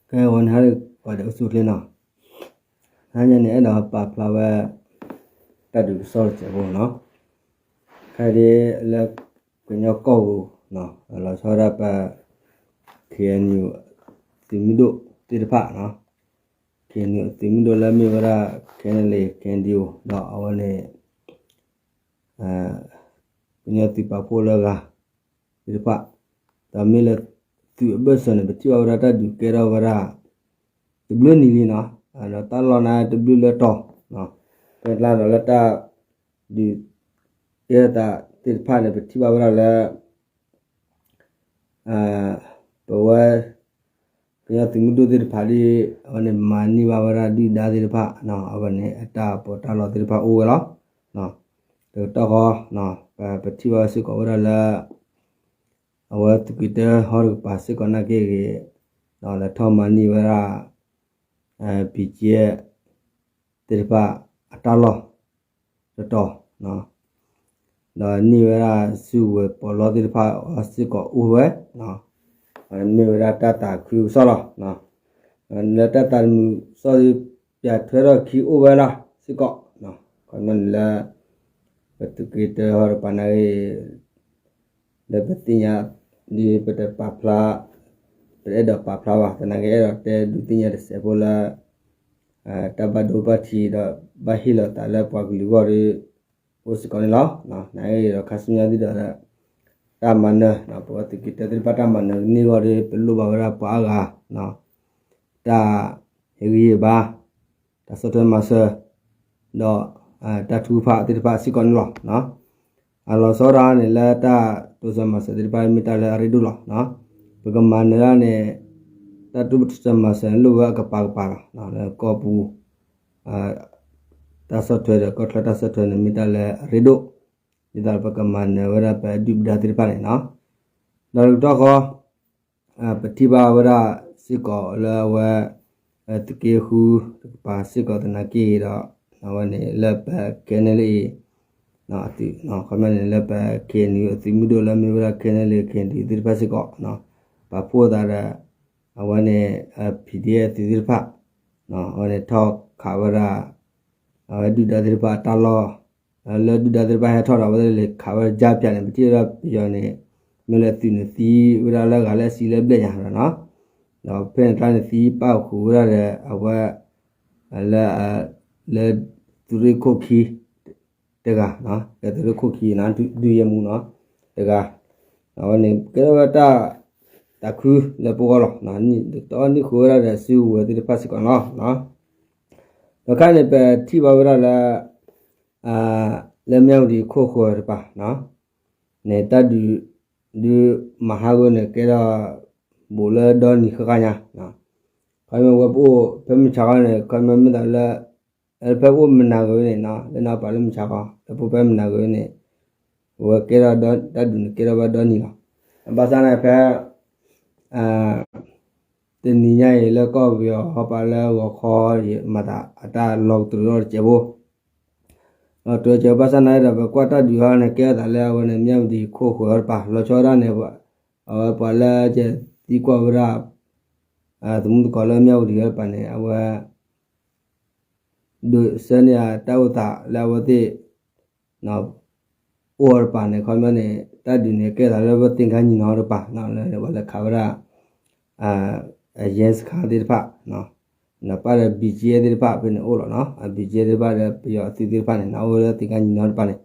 ကဲ ဂီၤနံၤဟါလၢ ပှၤဒဲးအိၣ်ဆူၣ်အိၣ်ချ့နီၤ, ဟါညါန့ၣ် အဲၣ်ဒိးပာ်ဖျါဝဲ တၢ်ဒုးကစီၣ်တစဲးဖိနီၤ, ခဲဒ်လၢကညီကီၢ်ပူၤ လီၤဆီဒၣ်ပ ခ့ၣ်အဲၣ်ယူၣ် သုးမုၢ်ဒိၣ်သ့ၣ်တဖၣ်နီၤ, ခ့ၣ်အဲၣ်ယူၣ် သုးမုၢ်ဒိၣ်လၢမ့ၢ်ဝဲဒၣ် ခဲနလ့ၣ် ခဲဒံအိၣ် ဒီးအဝဲန့ၣ် ကညီသုးပာ်ဖှိၣ်လၢအဂၤသ့ၣ်တဖၣ်, ဒီးမ့ၢ်လၢသုးအဘၢၣ်စၢၤန့ၣ် ပထံၣ်ဘၣ်ဝဲဒၣ်တၢ်ဒုးကဲထီၣ်ဝဲဒၣ် တဘျုးနံၤလံနီၤ, ဒီးတၢ်လီၢ်န့ၣ်တဘျုးလၢတီၤ, ဖဲန့ၣ်အကျါဒီးလၢတၢ်ဒုးကဲထီၣ်သးသ့ၣ်တဖၣ်န့ၣ် ပထံၣ်ဘၣ်ဝဲဒၣ်လၢ ပဝဲ ကညီသုးမုၢ်ဒိၣ်သ့ၣ်တဖၣ်ဒ် အဝဲန့ၣ်မၤန့ၢ်ဘၣ်ဝဲဒၣ်ဒုၣ်ဒါသ့ၣ်တဖၣ်, အဝဲန့ၣ် အတၢ်ပီးတၢ်လီသ့ၣ်တဖၣ်အိၣ်ဝဲလီၤ. တကတီၢ်ဃီ ပထံၣ်ဘၣ်ဝဲစ့ၢ်ကီးဝဲဒၣ်လၢ အဝဲသုးက့တၢဟီၣ်တကပၤစ့ၢ်ကီးနာ်က့ဂ့ၤ, လဲၤထီၣ်မၤန့ၢ်ဝဲဒၣ် ပံကဲ သ့ၣ်တဖၣ်အတၢ်လီၢ်တတီၤ, ဒီးန့ၢ်ဝဲဒၣ်စုကဝဲၤပီးလီသ့ၣ်တဖၣ်အီၤစ့ၢ်ကီးအိၣ်ဝဲ, မ့ၢ်ဝဲဒၣ်တၢ်သးခုကစီၣ်လီၤ. လၢတၢ်သးမုာ်ကစီၣ်ဒ် ပၠးထွဲထီၣ်ခံအိၣ်ဝဲလီၤစ့ၢ်ကီး, ခီမီန့ၣ်လၢ ပသုးက့တၢဟီၣ်တကပၤနာ်က့ လၢပသ့ၣ်ညါ ဒ်ပတပာ်ဖျါ ပအဲၣ်ဒိးပာ်ဖျါဘၣ် သနာ်က့အဲၣ်ဒိးတဲဒုးသ့ၣ်ညါတစဲးဖိလၢ တၢ်ဘၣ်ဒိဘၣ်ထံးဒီးဘၣ်ဟ့ၣ်လီၤသးလၢပှၤကလုာ်အဂီၢ်ဒီး အိၣ်စ့ၢ်ကီးန့ၣ်လီၤ. နာ်က့ဒီးခါဆူညါဒ်ဒီး တၢ်မၤနၢၤ ပဝဲသုးက့တၢသ့ၣ်တဖၣ်တၢ်မၤနၢၤကန့ၢ်အဂီၢ်ဒီး ပလိၣ်ဘၣ်ဝဲဒၣ်ပှၤအါဂၤ တၢ်ဟ့ၣ်ဂံၢ်ဟ့ၣ်ဘါ တၢ်ဆီၣ်ထွဲမၤစၢၤ ဒီး တၢ်ထုကဖၣ်သ့ၣ်တဖၣ်စ့ၢ်ကီးန့ၣ်လီၤ. အလီၤဆီဒၣ်န့ၣ်လၢတၢ်တိစၢၤမၤစၢၤသ့ၣ်တဖၣ်မ့ၢ်တၢ်လၢအရ့ဒိၣ်လီၤ. ပကမၤနၢၤဒၣ်န့ၣ် တၢ်တိစၢၤမၤစၢၤန့ၣ်လိၣ်ဝဲအကပၤကပၤလီၤ. လၢကီၢ်ပူၤ တၢ်ဆီၣ်ထွဲဒီးကီၢ်ချၢတၢ်ဆီၣ်ထွဲန့ၣ်မ့ၢ်တၢ်လၢအရ့ဒိၣ်, ဒ်သိးပကမၤနၢၤဝဲဒၣ်ပဒုၣ်ပဒါသ့ၣ်တဖၣ်န့ၣ်နီၤ. ဒီးတကတီၢ်ဃီ ပထံၣ်ဘၣ်ဝဲဒၣ်စ့ၢ်ကီးလၢအဝဲ သုးက့ဃုတကပၤစ့ၢ်ကီးသနာ်က့ဒီး အဝဲန့ၣ်လၢပ ခဲနလ့ၣ် အသုး ခီမီန့ၣ်လၢပ ခဲနလ့ၣ် အသုးမုၢ်ဒိၣ်လၢမ့ၢ်ဝဲဒၣ် ခဲနလ့ၣ် ခဲနလ့ၣ် သ့ၣ်တဖၣ်စ့ၢ်ကီး ပာ်ဖှိၣ်သးဒီး အဝဲန့ၣ် PDF သုးသ့ၣ်တဖၣ် အဝဲန့ၣ်ထီၣ်ခးဝဲဒၣ် အဝဲဒုၣ်ဒါသ့ၣ်တဖၣ်အတၢ်လီၢ် လၢဒုၣ်ဒါသ့ၣ်တဖၣ်ဟဲထီၣ်ဒီး အဝဲသ့ၣ်လဲၤခးဝဲဒၣ် ကြားဖြတ် န့ၣ် ပထံၣ်ဝဲဒၣ်ပယီၤန့ၣ် မ့ၢ်လၢသုးန့ၣ်သံဝဲဒၣ်လၢဂၤလၢအစံလၢဘျဲၣ်ညါဒီးနီၤ, ဒီးဖဲန့ၣ်တခါန့ၣ်သံပၣ်ဃုာ်ဝဲဒၣ်ဒီး အဝဲ လၢ လၢ သုးရ့ၣ်ခိၣ်ခံ တဂၤ, လၢသုးရ့ၣ်ခိၣ်ခံနီၤ ဒုးယဲၢ်မူနီၤ တဂၤ, အဝဲန့ၣ်ကဲထီၣ်ဝဲတၢ် သးခုလၢပဂီၢ်လီၤ. တနံၣ်ဃုာ်ဝဲဒၣ်ဒီးစုကဝဲၤသ့ၣ်တဖၣ်စ့ၢ်ကီးလီၤ. ဒီးခါန့ၣ် ပထံၣ်ဘၣ်ဝဲဒၣ်လၢ လၢမၠၣ်ဝတံၤခိၣ်ဃၢၤတကပၤ န့ၣ် တၢ်ဒုး ဒုးမၤဟးဂီၤန့ၣ် ကဲထီၣ် ဘူးလၢဒီနံၤဃၣ်ဃၣ်ညါ, ခီမ့ၢ်ဝဲပအိၣ်ဖဲမုၢ်ဆါခီန့ၣ် ခီမ့ၢ်မ့ၢ်သးလၢ ဖဲပအိၣ်မုၢ်နၤဂ့ၤန့ၣ်နီၤ လၢနီၢ်ပၤလၢမုၢ်ဆါခီ လၢပအိၣ်ဖဲမုၢ်နၤဂ့ၤန့ၣ် အဝဲကဲထီၣ်ဒီး တၢ်ဒုးန့ၣ်ကဲထီၣ်ဘၣ်ဒီနံၤလီၤ. ဘၣ်ဆၣ်န့ၣ်ဖဲ တနံၤညါအံၤလၢကီၢ်ပယီၤဟီၣ်ပာ်လၢဂီၤခီအံၤ မၤသးအတၢ်လီၢ်ကတြူးထီၣ်တစဲးဖိ လီၤကတြူးစဲးဖိ ဘၣ်ဆၣ်နာ်က့ဒီး ပကွၢ်တၢ်ဒုးဟီန့ၣ် ကဲထီၣ်သးလၢအဝဲန့ၣ် မၠၣ်ဝတံၤခိၣ်ဃၢၤတကပၤ လီၤဆီဒၣ်န့ၣ် အဝဲပှၤလၢကသံကွၢ်ဝဲဒၣ် သမူသကိးလၢမၠၣ်ဝတံၤတကပၤန့ၣ် အဝဲ ဒုးဆှၢန့ၢ်တၢ်အိၣ်သးလၢအဝဲသ့ၣ် အိၣ်တကပၤန့ၣ် ခီမ့ၢ်န့ၣ် တၢ်ဒုးန့ၣ်ကဲထီၣ်သးလၢပသ့ၣ်ခါညီနီတကပၤ လၢပှၤလဲၤခးဝဲဒၣ် အရဲစခန်းသ့ၣ်တဖၣ် ဒီးပၣ်ဒီး ဘီကၠ့သ့ၣ်တဖၣ်ဖဲန့ၣ်အိၣ်လီၤနီၤ အဘီကၠ့သ့ၣ်တဖၣ်ဒီးပယီၤအသုးသ့ၣ်တဖၣ်န့ၣ် အိၣ်လၢသ့ၣ်ခါညီနီတကပၤန့ၣ်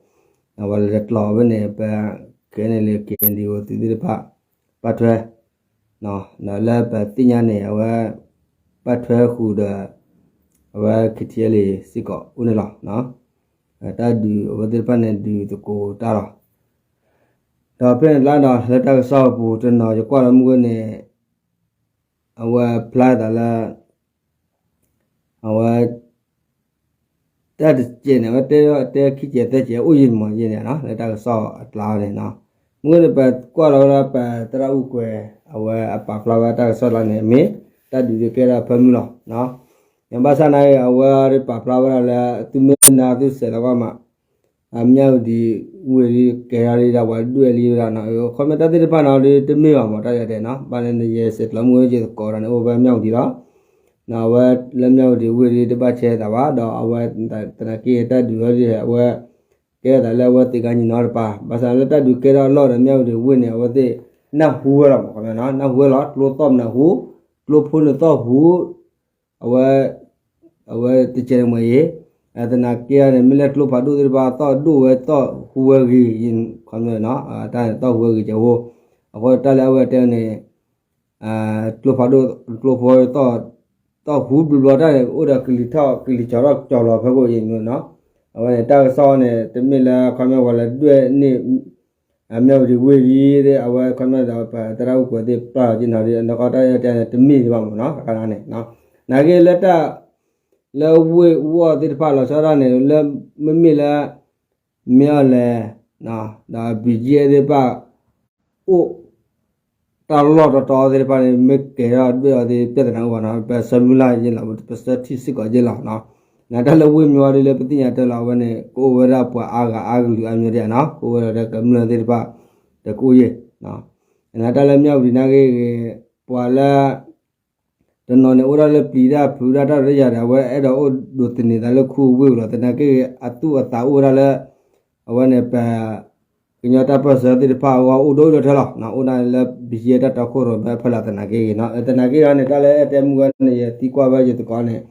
အဝဲလဲၤကျီၤဝဲန့ၣ် ပ ခဲနလ့ၣ် ခဲနဒံအိၣ်သုးသ့ၣ်တဖၣ် ပၣ်ထွဲ ဒီးလၢပသ့ၣ်ညါန့ၣ် အဝဲ ပၣ်ထွဲဃုာ်ဒီး အဝဲ KTLA စ့ၢ်ကီးအိၣ်န့ၣ်လီၤ. တၢ်ဒုးအဝဲသ့ၣ်တဖၣ်န့ၣ် ဒုးသကိးတၢ်လီၤ. ဒီးဖဲန့ၣ်တဘျီဒီး လၢတၢ်ကစီၣ်ပူၤတနီၤ ယကွၢ်လီၤမုၢ်ဂ့ၤန့ၣ် အဝဲဖျါသးလၢ အဝဲ တၢ်တစဲးန့ၣ် အဝဲတဲ တဲခံစဲးသၢစဲးအိၣ်ယံၤမးယံၤန့ၣ်နီၤ လၢတၢ်ကစီၣ်အကျါန့ၣ်နီၤ. မုၢ်ဂ့ၤန့ၣ် ပကွၢ်လီၤဝဲဒၣ်ပသရၣ်အူကွဲၤ အဝဲအပာ်ဖျါဝဲတၢ်ကစီၣ်လီၤန့ၣ် မ့ၢ်တၢ်ဒုးကဲထီၣ်ဖၢမုၢ်လီၤ. ဘၣ်ဆၣ်နာ်က့ အဝဲပာ်ဖျါဝဲဒၣ်လၢ သုမ့ၢ်နၤသုစဲးလီၤကီၢ်မး မၠၣ်ဝတံၤဝ့ၢ်ဒီးကဲထီၣ်လံဒီးပှၤဒွဲၣ်လံဝဲဒၣ်နီၤ, ခီဖျိတၢ်သ့ၣ်တဖၣ်နီၤဒီးတမ့ၢ်ဘၣ်မး တၢ်ယတဲနီၤ, ဘၣ်လၢနယဲစဲးကျီးမုၢ်ဝဲယသကိးဒီးန့ၣ် အိၣ်ဖဲမၠၣ်ဝတံၤလီၤ. အဝဲလၢမၠၣ်ဝတံၤဝ့ၢ်ဒီးတဘၣ်ဆဲးသးဘၣ် ဒီးအဝဲသနာ်က့တၢ်ဒုးအီၤဒီး အဝဲကဲထီၣ်သးလၢအဝဲသ့ၣ်ကါညီနီတပၤ, ဘၣ်ဆၣ်လၢတၢ်ဒုးကဲထီၣ်အလီၢ်ဒီးမၠၣ်ဝတံၤဝ့ၢ်န့ၣ် အဝဲသ့ၣ်နၢ်ဟူဝဲလီၤမး, နၢ်ဟူဝဲလီၤ, ကျိသီၣ်မနၢ်ဟူ, ကျိဖိနသီၣ်ဟူ, အဝဲ အဝဲတကဲးတမှဲၤအံၤ, သနာ်က့န့ၣ် မ့ၢ်လၢကျိဖးဒိၣ်သ့ၣ်တဖၣ်သီၣ်ဒိၣ်ဝဲသီၣ်ဟူဝဲဂ့ၤ, တၢ်န့ၣ်သီၣ်ဟူဝဲဂ့ၤကဲဖိ, အဃိတၢ်လၢအဝဲတဲန့ၣ် ကျိဖးဒိၣ် ကျိဖိ သီၣ်ဟူဘျီဘျီတၢ်န့ၣ် အိၣ်ဒီးကလံၤထီၣ်ကလံၤကၠီၤထီၣ်ကၠီၤလီၤဖဲခိၣ်အံၤနီၤ, အဝဲန့ၣ် တၢ်ကစီၣ်န့ၣ် တမ့ၢ်လၢခီမ့ၢ်ဝဲလၢဒွဲၣ်န့ၣ် အမၠၣ်ဝတံၤဝ့ၢ်လံ, အဝဲခီမ့ၢ်ဒီးပသရၣ်အိၣ်ကွဲးသ့ၣ်ပျၢ်လီၤက့နီၤဒီး နကီတၢ်တဲန့ၣ် တမ့ၢ်ဒံးဘၣ်မးနီၤ, နာ်က့လၢတၢ် လၢဝ့ၢ်ဝီၢ်သ့ၣ်တဖၣ်လီၤဆီဒၣ်န့ၣ် လၢမ့မ့ၢ်လၢ မ့ၢ်အီၤလဲၣ် ဒီး ဘံၣ်ကၠံၣ်အဲၣ်သ့ၣ်တဖၣ် အိၣ် တၢ်လီၢ်တတီၤသ့ၣ်တဖၣ်န့ၣ် မ့ၢ်ကဲထီၣ်ဒွဲၣ်အီၤသ့ၣ် ပြဿနာအိၣ်ဘၣ်နီၤ, ပဆၢမုၢ်လၢ်ယ့ၣ်လီၤ ပဆၢထံၣ်စ့ၢ်ကီးယ့ၣ်လီၤ, နတၢ်လၢဝ့ၢ်မံၤဝီဒ်လၢပသ့ၣ်ညါတၢ်လီၤ အဝဲန့ၣ် ကအိၣ်ဝဲဒၣ်ပှၤအါဂၤအါကလုာ်အါမံၤဒ်နီၤ, ကအိၣ်ဝဲဒၣ်ဒီးကမျၢၢ်သ့ၣ်တဖၣ် ဒီးကအိၣ်ယ့ၣ် နတၢ်လၢမၠၣ်ဝတံၤနာ်က့ဂ့ၤ ပှၤလၢ တနီၤန့ၣ် အိၣ်ဒၣ်လၢပျံၤတၢ်ဖုးဒၣ်တၢ်ရၢယၤဒီး အဝဲအဲၣ်ဒိးအိၣ်ဒိးသန့ၤသးလၢခူဝ့ၢ်လီၤ, သနာ်က့ဂ့ၤ အသူၣ်အသးအိၣ်ဝဲဒၣ်လၢ အဝဲန့ၣ် ပ ကညီတၢ်ပၢၢ်ဆၢသ့ၣ်တဖၣ်အဂီၢ် အိၣ်ဒိၣ်ဒိၣ်ထဲလီၤ, အိၣ်ဒၣ်လၢ ဘံၣ်ကၠံၣ်အဲၣ်တၢ်တီခိၣ်ရိၣ်မဲဖဲလီၤ သနာ်က့ဂ့ၤနီၤ, သနာ်က့ဂ့ၤန့ၣ် တၢ်လၢအဲၣ်တဲမုၢ်ဝဲန့ၣ် ယသံကွၢ်ဝဲယသကိးန့ၣ်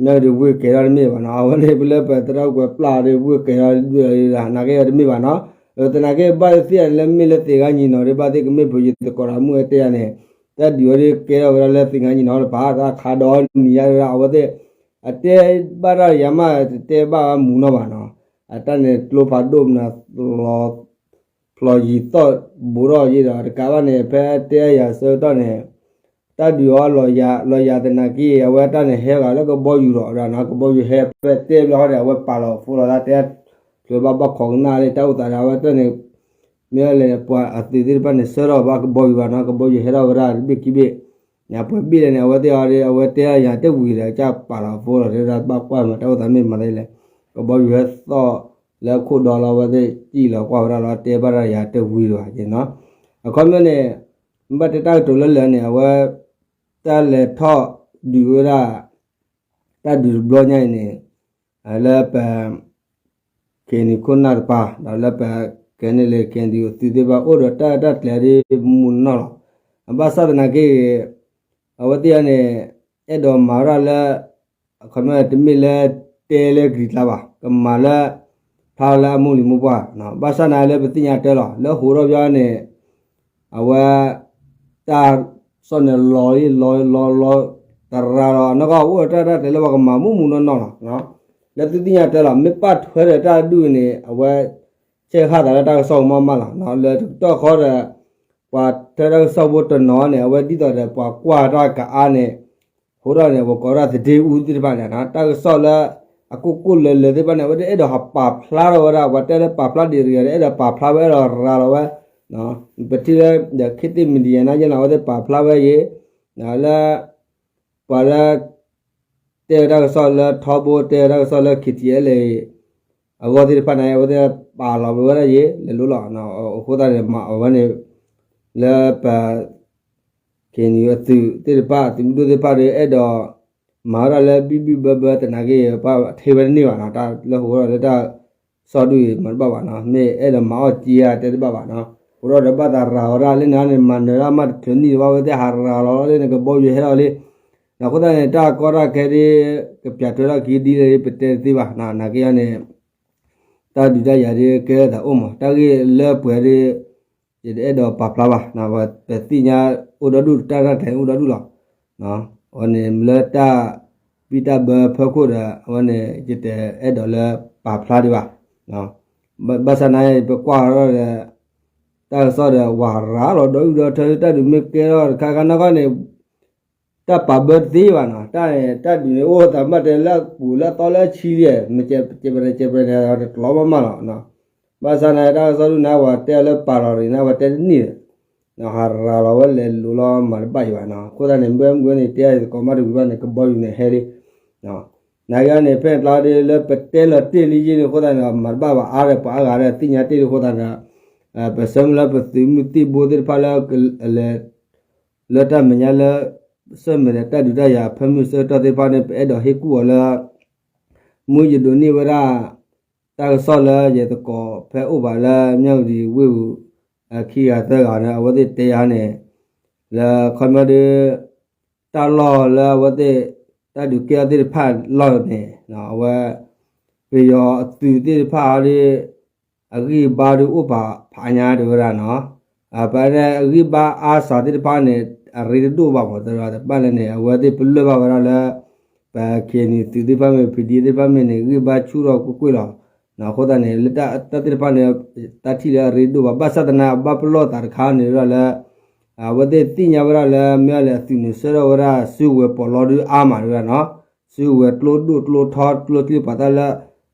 မၠၣ်ဝတံၤဝ့ၢ်ကဲထီၣ်တမ့ၢ်ဘၣ်နီၤ, အဝဲန့ၣ် ပလၢပသရၣ်ကွဲးပျၢ်ဒီးဝ့ၢ်ကဲထီၣ်ဒွဲၣ်လီၤ သနာ်က့ဂ့ၤတမ့ၢ်ဘၣ်နီၤ, သနာ်က့ဘၣ်သ့ၣ်ညါန့ၣ် လၢမ့ၢ်လၢသ့ၣ်ဂၤညီနီၤဒီး ဘၣ်သ့ၣ်ကမ့ၢ်ဖုးယသကိးဒီးမုၢ်ဝဲတဲယၤန့ၣ် တၢ်ဒုးဝဲဒၣ်ကဲထီၣ်ဝဲဒၣ်လၢသ့ၣ်ဂၤညီနီၤတပၤ တၢ်ခးဒီးနံၤယါဝဲဒၣ် အဝဲသ့ၣ် အတဲဘၣ်တၢ်ယၤမး တတဲဘၣ်ဝဲမူနီၤဘၣ်နီၤ, အတၢ်န့ၣ်ကျိဖးဒိၣ်မနုၤ ဖျိးယံၤသီၣ်ဘူးထီၣ်ယ့ၣ်ဒီး တကးဘၣ်န့ၣ် ဖဲတဲယၤဆၢကတီၢ်န့ၣ် တၢ်ဒုးအီၤလီၤယၤ လီၤယၤသနာ်က့ အဝဲတၢ်န့ၣ်ဟဲဂၤလၢကဘီယူၤဒီးနီၤ, ကဘီယူၤဟဲဖဲတဲဘျီဃီဒီး အဝဲပာ်လီၤဖိလီၤသးတဲ ချုးဘၣ်ဘၣ်ခိးကနၣ်လၢတၢ်အိၣ်သးဒီး အဝဲတၢ်န့ၣ် မ့ၢ်လၢပှၤအသုးသ့ၣ်တဖၣ်န့ၣ် ဆှၢထီၣ်ဘၣ်ကဘီယူၤဘၣ်နီၤ, ကဘီယူၤဟဲထီၣ်ဝဲဒၣ်တဘ့ၣ်ခံဘ့ၣ် ညါပှဲၤဘ့ၣ်လဲၣ်န့ၣ် အဝဲသ့ၣ်အီၤဒီး အဝဲတဲယၤတဝံၤဒီး ကပာ်လီၤဖိလီၤတဲဒၣ် ဘၣ်ကွၢ်မးတၢ်အိၣ်သးမ့ၢ်မၤသးလဲၣ်, ကဘီယူၤဟဲသီၣ်လၢခိၣ်ဒီလီၤ အဝဲသ့ၣ်စံၣ်လီၤကွၢ်ဝဲဒၣ်လီၤ တဲဘၣ်တၢ်ယၤတဝံၤဘၣ်နီၤ, အခီပညီန့ၣ် ဘၣ်တဲတၢ်ကတိၤလၢလၢာ်န့ၣ် အဝဲ တၢ်လဲၤထီၣ်ဒုးဝဲဒၣ် တၢ်ဒုးတဘျီညါအံၤန့ၣ် လၢပ ခ့ၣ်နံၣ်ခိၣ်နၢ်တပၤ ဒီးလၢပ ခဲန့ၣ်လၢ ခဲန့ၣ် အသုးသ့ၣ်တဖၣ် အိၣ်ဒီးတၢ်အဲၣ်တၢ်ကျဲၤဒ်မူနီၢ်နီၢ်လီၤ. ဘၣ်ဆၣ်သနာ်က့ အဝဲသ့ၣ်အံၤန့ၣ် အဲၣ်ဒိးမၤဝဲဒၣ်လၢ အခီပညီတမ့ၢ်လၢတဲလၢကလံၤကျါဘၣ်, ကမၤလၢ ဖျါလၢအမိၢ်လံၤမိၢ်ပှၢ်, ဘၣ်ဆၣ်သနာ်က့လၢပသ့ၣ်ညါတၢ်လီၤ လၢဟိးထီၣ်ဘၣ်န့ၣ် အဝဲ တၢ်ကစီၣ်န့ၣ်လီၤလီၤလီၤလီၤ တရၤလီၤ အနီၢ်ကီၢ်အိၣ်ဒီးတၢ်ရဲၣ်တၢ်ကျဲၤလၢပှၤကမၤမူးမူးနီၢ်နီၢ်လီၤ. လၢသုသ့ၣ်ညါတၢ်လီၤ မ့ၢ်ပာ်ထွဲဒီးတၢ်ဒုးန့ၣ် အဝဲ ဆဲးဃာ်သးလၢတၢ်ကစီၣ်ကမီၣ်မးလီၤ. လၢတကတီၢ်ဃီဒီး ပှၤထွဲတၢ်ကစီၣ်ဖိတနီၤန့ၣ် အဝဲဒ်သိးဒီးပှၤကွၢ်တၢ်ကအါန့ၣ် အဃိဒီးန့ၣ် ပကိးဒၣ်သဒ့အူသ့ၣ်တဖၣ်န့ၣ် တၢ်ကစီၣ်လၢ အကိၢ်ကိၢ်လၢၤလၢၤသ့ၣ်တဖၣ်န့ၣ် အဝဲသ့ၣ်အဲၣ်ဒိးဟးပာ်ဖျါထီၣ်ဝဲဒၣ် ပှၤတဲလၢပာ်ဖျါဒံးတဂၤဒီး အဲၣ်ဒိးပာ်ဖျါဝဲအဲၣ်ဒိးရၤလီၤဝဲ ပထံၣ်လၢ ဒီး ခေတ်သစ် မီဒီယာ နာ်က့လီၤ အဝဲသ့ၣ်ပာ်ဖျါဝဲယ့ၤ လၢ ပှၤလၢ တဲဝဲတၢ်ကစီၣ်လၢထီဘိ တဲဝဲတၢ်ကစီၣ်လၢ KTLA အဂီၢ်သ့ၣ်တဖၣ်န့ၣ် အဝဲသ့ၣ်ပာ်လီၤဝဲဒၣ်ယ့ၤ လဲၤလိၤလီၤ. အဃိသတးန့ၣ် မၤအဝဲန့ၣ် လၢပ KNU အသုးသ့ၣ်တဖၣ် အသုးမုၢ်ဒိၣ်သ့ၣ်တဖၣ်ဒီး အဲၣ်ဒိးမၤဝဲဒၣ်လၢဘံၣ်ဘံၣ်ဘၢဘၢသနာ်က့ ပှၤထံၣ်ဝဲတန့ၢ်ဘၣ်နီၤ တၢ်လၢဟိးထီၣ်လၢတၢ်ကစီၣ်ဒုးမၤတဘၣ်ဘၣ်နီၤ မ့ၢ်အဲၣ်ဒိးမၤအီၣ်က့ဧါတဲတဘၣ်ဘၣ်နီၤ အဃိဒီးဘၣ်သးရၤဝဲဒၣ်လၢန့ၣ်န့ၣ် မၤနၢၤဒၣ်မးတချုးနံၣ်တဘၣ်ဝဲသ့ၣ်ဟးရၤလီၤလီၤလၢန့ၣ် ကဘီယူၤဟဲထီၣ်လံ အဃိသတးန့ၣ် တၢ်ကီတၢ်ခဲဒ် ကပျးထွဲထီၣ်က့ၤဒ်လဲၣ် ပတဲတသ့ဘၣ် နာ်က့န့ၣ် တၢ်ဒုးတၢ်ယၤဒ်ကဲထီၣ်သးအိၣ်မး တၢ်ဂ့ၢ်လၢပှဲၤဒ် ယတအဲၣ်ဒိးပာ်ဖျါဘၣ် ပသ့ၣ်ညါအိၣ်ဒီဒူၣ် တၢ်ရဲၣ်တၢ်ကျဲၤအိၣ်ဒီဒူၣ်လီၤ. အဝဲန့ၣ်လၢတၢ်ဘံၣ်တၢ်ဘၢဖီခိၣ်ဒီး အဝဲန့ၣ် ယတအဲၣ်ဒိးလၢပာ်ဖျါဒံးဘၣ်. ဘၣ်ဆၣ်သနာ်က့ ပကွၢ်ထီၣ်ဒီး တၢ်ကစီၣ်ဒီး ဝၤရၤလီၤဒီဒူၣ်ဒီထၢ တၢ်ဒုးမ့ၢ်ကဲထီၣ်တခါခါနီၢ်ကီၢ်န့ၣ် တၢ်ပာ်ဘၢတသ့ဘၣ်နီၤ တၢ်န့ၣ် တၢ်ဒုးန့ၣ်အိၣ်သးမးတဲလၢအပူၤလၢအသီလၢအဆံလံ မ့ၢ်ကဲးပရဲးကဲးပရဲးန့ၣ် တကျိၤမးမးလီၤ. ဘၣ်ဆၣ်န့ၣ် တၢ်ကစီၣ်ဒုးန့ၣ် ပှၤတဲအီၤလၢပာ်လီၤရံၣ်န့ၣ် ပှၤတဲတန့ၢ်ဒီး ဟးရၤလီၤဝဲလဲၤလိၤလီၤမၤတဘၣ်ယံၤဘၣ်နီၤ. အဃိသတးန့ၣ် မ့ၢ်မ့ၢ်န့ၣ် တဲအီၤယသကိးမးတဝံၤဘၣ်န့ၣ် ကဘီယူၤန့ၣ်ဟဲလံ နကန့ၣ် ဖဲန့ၣ်ကျါဒီး လၢပတဲလီၤတ့ၢ်လံယ့ၢ်န့ၣ်အဃိသတးန့ၣ် မၤတဘၣ်ဘၣ်အါဒီး ပှၤအါဂၤဒီးသ့ၣ်ညါတ့ၢ်လံအဃိသတးန့ၣ် ပဆၢမုၢ်လၢပသုးမုၢ်သံၣ်ဘိသ့ၣ်တဖၣ်လၢ လၢတၢ်မဲာ်ညါလၢ ဆၢၣ်မဲာ်ဒီးတၢ်ဒုးတၢ်ယၤဖၢမုၢ်ဆၢကတီၢ်သ့ၣ်တဖၣ်န့ၣ် ပအဲၣ်ဒိးဟ့ၣ်ကူၣ်အီၤလၢ မုၢ်ယဒိးန့ၢ်ဝဲဒၣ် တၢ်ကစီၣ်လၢယသကိးဖဲအိၣ်ဘၣ်လၢ မၠၣ်ဝတံၤဝ့ၢ်ပူၤ ခံဂၤသၢဂၤန့ၣ် အဝဲသ့ၣ်တဲယၤန့ၣ် လၢခီပညီဒီး တၢ်လီၢ်လၢအဝဲသ့ၣ် တၢ်ဒုးကဲထီၣ်သ့ၣ်တဖၣ်လီၢ်န့ၣ် အဝဲ ပယီၤအသုးသ့ၣ်တဖၣ်ဒီး အဂံၢ်အဘါဒီးအိၣ်ပာ်ဖးညါတဲဝဲဒၣ်နီၤ, ပှၤလၢအဂံၢ်ဘါအါစှၤသ့ၣ်တဖၣ်န့ၣ် အရ့တဒိၣ်ဘၣ်မး တဲဝဲဒၣ် တဘၣ်လဲၣ်န့ၣ် အဝဲသ့ၣ်ပလၢၢ်ဘၣ်ဝဲဒၣ်လၢ ပ ခ့ၣ်အဲၣ်ယူၣ်သုးသ့ၣ်တဖၣ်မ့ၢ် ပဒံသ့ၣ်တဖၣ်မ့ၢ်န့ၣ် ဂံၢ်ဘါဆူၣ်ထီၣ်ကွ့ၢ်ကွ့ၢ်လီၤ. အဃိသတးန့ၣ် လၢတၢ်သ့ၣ်တဖၣ်န့ၣ် တၢ်ထံၣ်လၢအရ့ဒိၣ်ဘၣ် ဘၣ်ဆၣ်သနာ်က့ အဘၣ်ပလီၢ်သးတခါန့ၣ်ဝဲဒၣ်လၢ အဝဲသ့ၣ်သ့ၣ်ညါဝဲဒၣ်လၢ မ့ၢ်အလဲၣ်အသုးန့ၣ် ဆှၢထီၣ်ဝဲဒၣ်စုကဝဲၤပီးလီဒုအါမး တဲဝဲဒၣ်နီၤ, စုကဝဲၤကျိဒိၣ်ကျိထီကျိချံပှၤသၣ်လၢ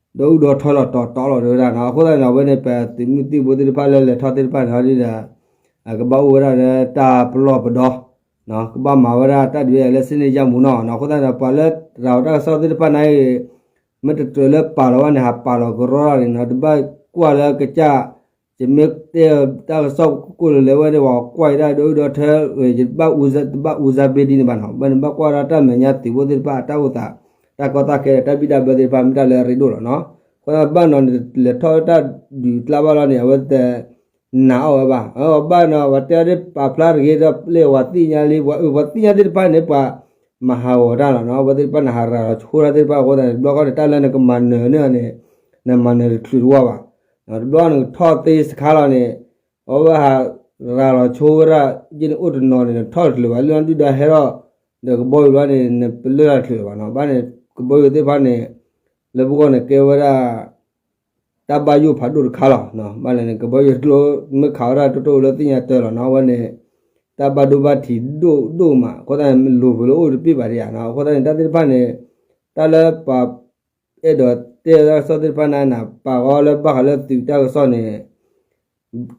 ဒီးအုၣ်ဒီးထီလီၤတီၤတီၤလီၤ တဲဝဲဒၣ်နီၤ. အဃိသတးန့ၣ် အဝဲန့ၣ် ပသုးမုၢ်သံၣ်ဘိသ့ၣ်တဖၣ်လၢလဲၤထီၣ်သ့ၣ်တဖၣ်န့ၣ်ဒီး ကဘၣ်အိၣ်ဝဲဒၣ်လၢတၢ်ပလီၢ်ပဒီ ကဘၣ်မၤဝဲဒၣ်တၢ်ဒုးတၢ်ယၤလၢစနစ်ကျကျနီၤ. အဃိသတးန့ၣ် ပှၤလၢရၤလီၤတၢ်ကစီၣ်သ့ၣ်တဖၣ်န့ၣ် မ့ၢ်တတြၢၤလၢပာ်လီၤဝဲန့ၣ် ဟးပာ်လီၤကရီတၢ်န့ၣ်နီၤ, တဘၣ်ကွၢ်လၢကစၢ် ယမ့ၢ်တဲတၢ်ကစီၣ်ကိၢ်ကိၢ်လၢလဲၤဝဲန့ၣ် ပှၤကွၢ်ယတၢ်ဒီးအုၣ်ဒီးထီ ယတဘၣ်အူစါဘ့ဒ်န့ၣ်ဘၣ်နီၤ. ဘၣ်န့ၣ်ဘၣ်ကွၢ်ဒီးတၢ်မဲာ်ညါသုးဖိသ့ၣ်တဖၣ်အတၢ်အိၣ်သး တၢ်ကီတၢ်ခဲဒီးတၢ်ဘံၣ်တၢ်ဘၢသ့ၣ်တဖၣ် မ့ၢ်တၢ်လၢအရ့ဒိၣ်လီၤနီၤ. အဃိသတးဘၣ်နီၤ လဲၤထီၣ်တၢ်ဒုးကျါဘၣ်လီၤန့ၣ် အဝဲတ နာ်အီၤဝဲဘၣ်. အဘၣ်နီၤ ပှၤတဲအီၤဒ်ပာ်ဖျါတဂ့ၤဒီးလၢပှၤသ့ၣ်ညါလံ ပှၤသ့ၣ်ညါသ့ၣ်တဖၣ်န့ၣ် ပှၤမၤဟးဂီၤတၢ်လီၤနီၤ. အဝဲသ့ၣ်တဖၣ်န့ၣ် ဟးရၤလီၤဆိတၢ်သ့ၣ်တဖၣ်အဃိသတးန့ၣ် တဘျီဃီန့ၣ် တၢ်လၢနကမၤနၢၤန့ၢ်အီၤန့ၣ် နမၤနၢၤတချုးတဝၢ်ဘၣ်. တဘျီနကထီၣ်သ့စခါလီၤန့ၣ် အဝဲဟးရၤလီၤဆိဝဲဒၣ် ယ့ၢ်န့ၣ်အိၣ်တနီၤန့ၣ် နထီၣ်တချုးဘၣ် လၢနဒုၣ်ဒါဟဲထီၣ် ဒီးကဘီယူၤလီၤန့ၣ် နပလၢၢ်တချုးဘၣ်နီၤ. ဘၣ်န့ၣ် ကဘီယူၤသ့ၣ်တဖၣ်န့ၣ် လၢပဂီၢ်န့ၣ်ကဲဝဲဒၣ် တၢ်ဘၣ်ယိၣ်ဖးဒိၣ်တခါလီၤ. ဘၣ်လဲၣ်န့ၣ် ကဘီယူၤကျိမ့ၢ်ခးဝဲဒၣ်တိၢ်တိၢ်လၢသ့ၣ်ညါတၢ်လီၤနီၤ အဝဲန့ၣ် တၢ်ဘၣ်ဒိဘၣ်ထံးဒိၣ်ဒိၣ်မး အဃိသတးန့ၣ် လိၤပှဲၤလၢအိၣ်တပ့ၢ်ဘၣ်ဒံးဧါနီၤ. အဃိသတးန့ၣ် တၢ်သ့ၣ်တဖၣ်န့ၣ် တၢ်လၢပှၤအဲၣ်ဒိးတဲတၢ်ကစီၣ်သ့ၣ်တဖၣ်န့ၣ် ပာ်ဃီလၢဘၣ်ဃးလၢသုးတၢ်ကစီၣ်န့ၣ်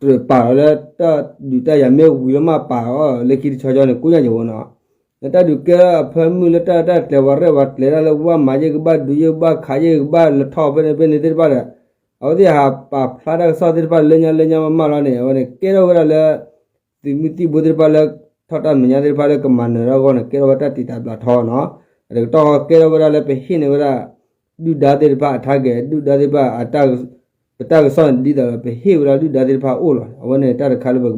တပာ်လီၤလၢတၢ်ဒုးတၢ်ယၤမ့ၢ်ဝံၤလီၤမးပာ်အီၤ လၢခံတဆီဆီန့ၣ် ကိညၢ်ယိၤဝဲနီၤ. လၢတၢ်ဒုးကဲထီၣ်အဖၢမုၢ်လၢတၢ်တၢ်ကျဲၤဝဲရဲၣ်ဝဲကျဲၤတၢ်လၢ ကဘၣ်မၤယ့ၢ် ကဘၣ်ဒုးယ့ၢ် ကဘၣ်ခးယ့ၢ် ကဘၣ်လဲၤထီၣ်ဖဲန့ၣ်ဖဲန့ၣ်သ့ၣ်တဖၣ်ဒီး အဝဲသ့ၣ်ဟးပာ်ဖျါတၢ်ကစီၣ်သ့ၣ်တဖၣ်လၢညါလၢညါမးမးလီၤန့ၣ် အဝဲန့ၣ်ကဲထီၣ်ဝဲဒၣ်လၢ သုးမုၢ်သံၣ်ဘိသ့ၣ်တဖၣ်လၢ ထီၣ်တၢ်မဲာ်ညါသ့ၣ်တဖၣ်လၢကမၤနၢၤထီၣ်အဂီၢ်န့ၣ် ကဲထီၣ်ဝဲတၢ်တံာ်တာ်ဘျးထီနီၤ. တကတီၢ်ဃီကဲထီၣ်ဝဲဒၣ်လၢပဟ့ၣ်န့ၢ်ဝဲဒၣ် ဒုၣ်ဒါသ့ၣ်တဖၣ်အ target ဒုၣ်ဒါသ့ၣ်တဖၣ်အတၢ် ပတၢ်ကစီၣ်န့ၣ်ဒ်သိးဒီး ပဟ့ၣ်ဝဲဒၣ်ဒုၣ်ဒါသ့ၣ်တဖၣ်အအိၣ်လီၤ. အဝဲန့ၣ်တၢ်တခါလၢပကဘၣ်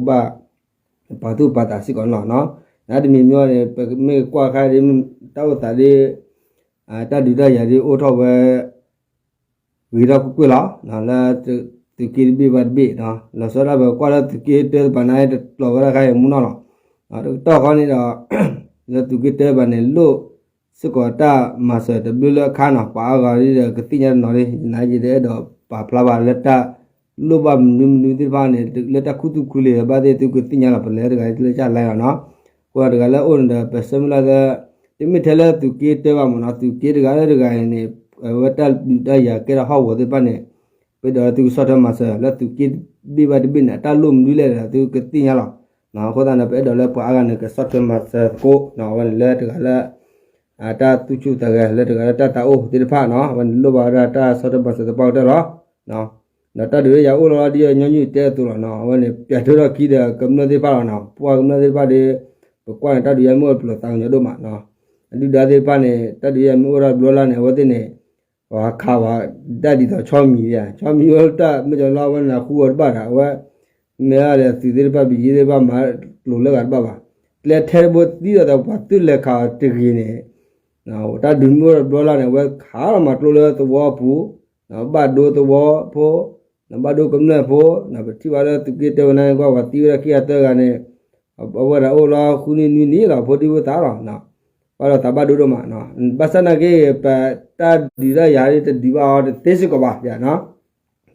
ပာ်သူၣ်ပာ်သးစ့ၢ်ကီးန့ၣ်လီၤနီၤ. တမံၤမံၤန့ၣ် ပမ့ၢ်ကွၢ်ခါဒ် တၢ်အိၣ်သးဒ် တၢ်ဒုးတၢ်ယၤဒ်အိၣ်ထီၣ်ဝဲ ဂ့ၤထီၣ်ကွ့ၢ်ကွ့ၢ်လီၤ. လၢသုးက့တဘ့ၣ်ဘၣ်တဘ့ၣ် လီၤဆီဒၣ်ပကွၢ်လၢသုးက့တၢတပၤန့ၣ် တကျိၤဝဲဒၣ်ခါအံၤမူနီၢ်လီၤ. တကတီၢ်ဃီန့ၣ်ဒီး လၢသုးက့တၢတပၤန့ၣ် လိၣ်စ့ၢ်ကီးတၢ်မၤစၢၤတဘျုးလၢအခါနီၤ ပှၤအါဂၤဒ်ဒီးကသ့ၣ်ညါတနီၤလံ ယနာ်ယဲဒၣ်အဲၣ်ဒိးပာ်ဖျါဘၣ်လၢတၢ် လိၣ်ဘၣ်မနုၤမနုၤသ့ၣ်တဖၣ်န့ၣ် လၢတၢ်ခူသူၣ်ခူလံာ်ဘၣ်သ့ၣ်သုကသ့ၣ်ညါလီၤ ပလဲၤတဂၤလၢကၠၢ်လဲလီၤနီၤ. အဃိတဂၤလၢအိၣ်န့ၣ်ဒီး ပဆၢမုၢ်လၢ်သၢ တမ့ၢ်ထဲလၢသုးက့တၢဘၣ်မ့ၢ်နီၤ သုးက့တဂၤလၢတဂၤအံၤန့ၣ် အဝဲတၢ်ဒုးတၢ်ယၤကဲထီၣ်ဟီၣ်ကဝီၤသ့ၣ်တဖၣ်န့ၣ် ပအဲၣ်ဒိးလၢသုကဆီၣ်ထွဲမၤစၢၤ လၢသုးက့တဘ့ၣ်ဘၣ်တဘ့ၣ်န့ၣ် အတၢ်လိၣ်မနုၤလဲၣ်ဒီးသုကသ့ၣ်ညါလီၤ. အဃိသတးန့ၣ် ပအဲၣ်ဒိးလၢပှၤအါဂၤန့ၣ် ကဆီၣ်ထွဲမၤစၢၤသကိး အဝဲန့ၣ်လၢတဂၤလၢ တၢ်သူၣ်ဆူၣ်သးဂဲၤလၢတဂၤလၢတၢ်သးအိၣ်သ့ၣ်တဖၣ်နီၤ အဝဲန့ၣ်လိၣ်ဘၣ်ဝဲဒၣ်တၢ်ဆီၣ်ထွဲမၤစၢၤသပှၢ်ကတၢၢ်လီၤ. ဒီးတၢ်ဒုးတၢ်ယၤအိၣ်လီၤဒ်ညီနုၢ်တဲအသိးလီၤနီၤ အဝဲန့ၣ် ပျဲးထီၣ်ထီၣ်ခံဒီးကမျၢၢ်သ့ၣ်တဖၣ်လီၤနီၤ ပှၤကမျၢၢ်သ့ၣ်တဖၣ်ဒီး ပကွၢ်န့ၣ် တၢ်ဒုးယၤမ့ၢ်အိၣ်တပျိာ်သးကညီၤဒိၣ်မးနီၤ အဒုၣ်ဒါသ့ၣ်တဖၣ်န့ၣ် တၢ်ဒုးယၤမ့ၢ်အိၣ်ထီၣ်တဘျီလၢ်န့ၣ် အဝဲသ့ၣ်န့ၣ် ပှၤခးဝဲဒၣ်ဒ်သိးဆီမံၤ ဆီမံၤဝဲတၢ်မ့ၢ်ကလီအဝဲန့ၣ်ဃူအီၤတဘၣ်ဒီး အဝဲ မ့ၢ်ဒၣ်လဲာ်သုးသ့ၣ်တဖၣ် ပယ့သ့ၣ်တဖၣ်မၤကျိၤလၢဂၤတဘၣ်ဘၣ်. ကျဲထဲတဘိသံဒီးပှၤသုးလဲၤခးအီၤတဂ့ၤန့ၣ် တၢ်ဒုးမ့ၢ်အိၣ်ထီၣ်တဘျီလၢ်န့ၣ် အဝဲခးလီၤမၤကျိလၢသဝီပူၤ ဘၣ်ဒိသဝီဖိ ဘၣ်ဒိကမျၢၢ်ဖိ ပထံၣ်ဘၣ်လၢသုးက့တၢဝဲန့ၣ် ကွၢ်ပှၤသံဝဲဒၣ်ခံဂၤသၢဂၤန့ၣ် အဝဲဒၣ်အိၣ်လီၤဃုနံၣ်နွံနံၣ်လီၤ ဖိဒံဖိသၣ်လီၤ. ဘၣ်ဒီးသးဘၣ်ဒိဒိၣ်မး ဘၣ်ဆၣ်နာ်က့ ပတၢ်ဒုးတၢ်ယၤတဒုးဘၣ်အီၤတသ့စ့ၢ်ကီးဘၣ်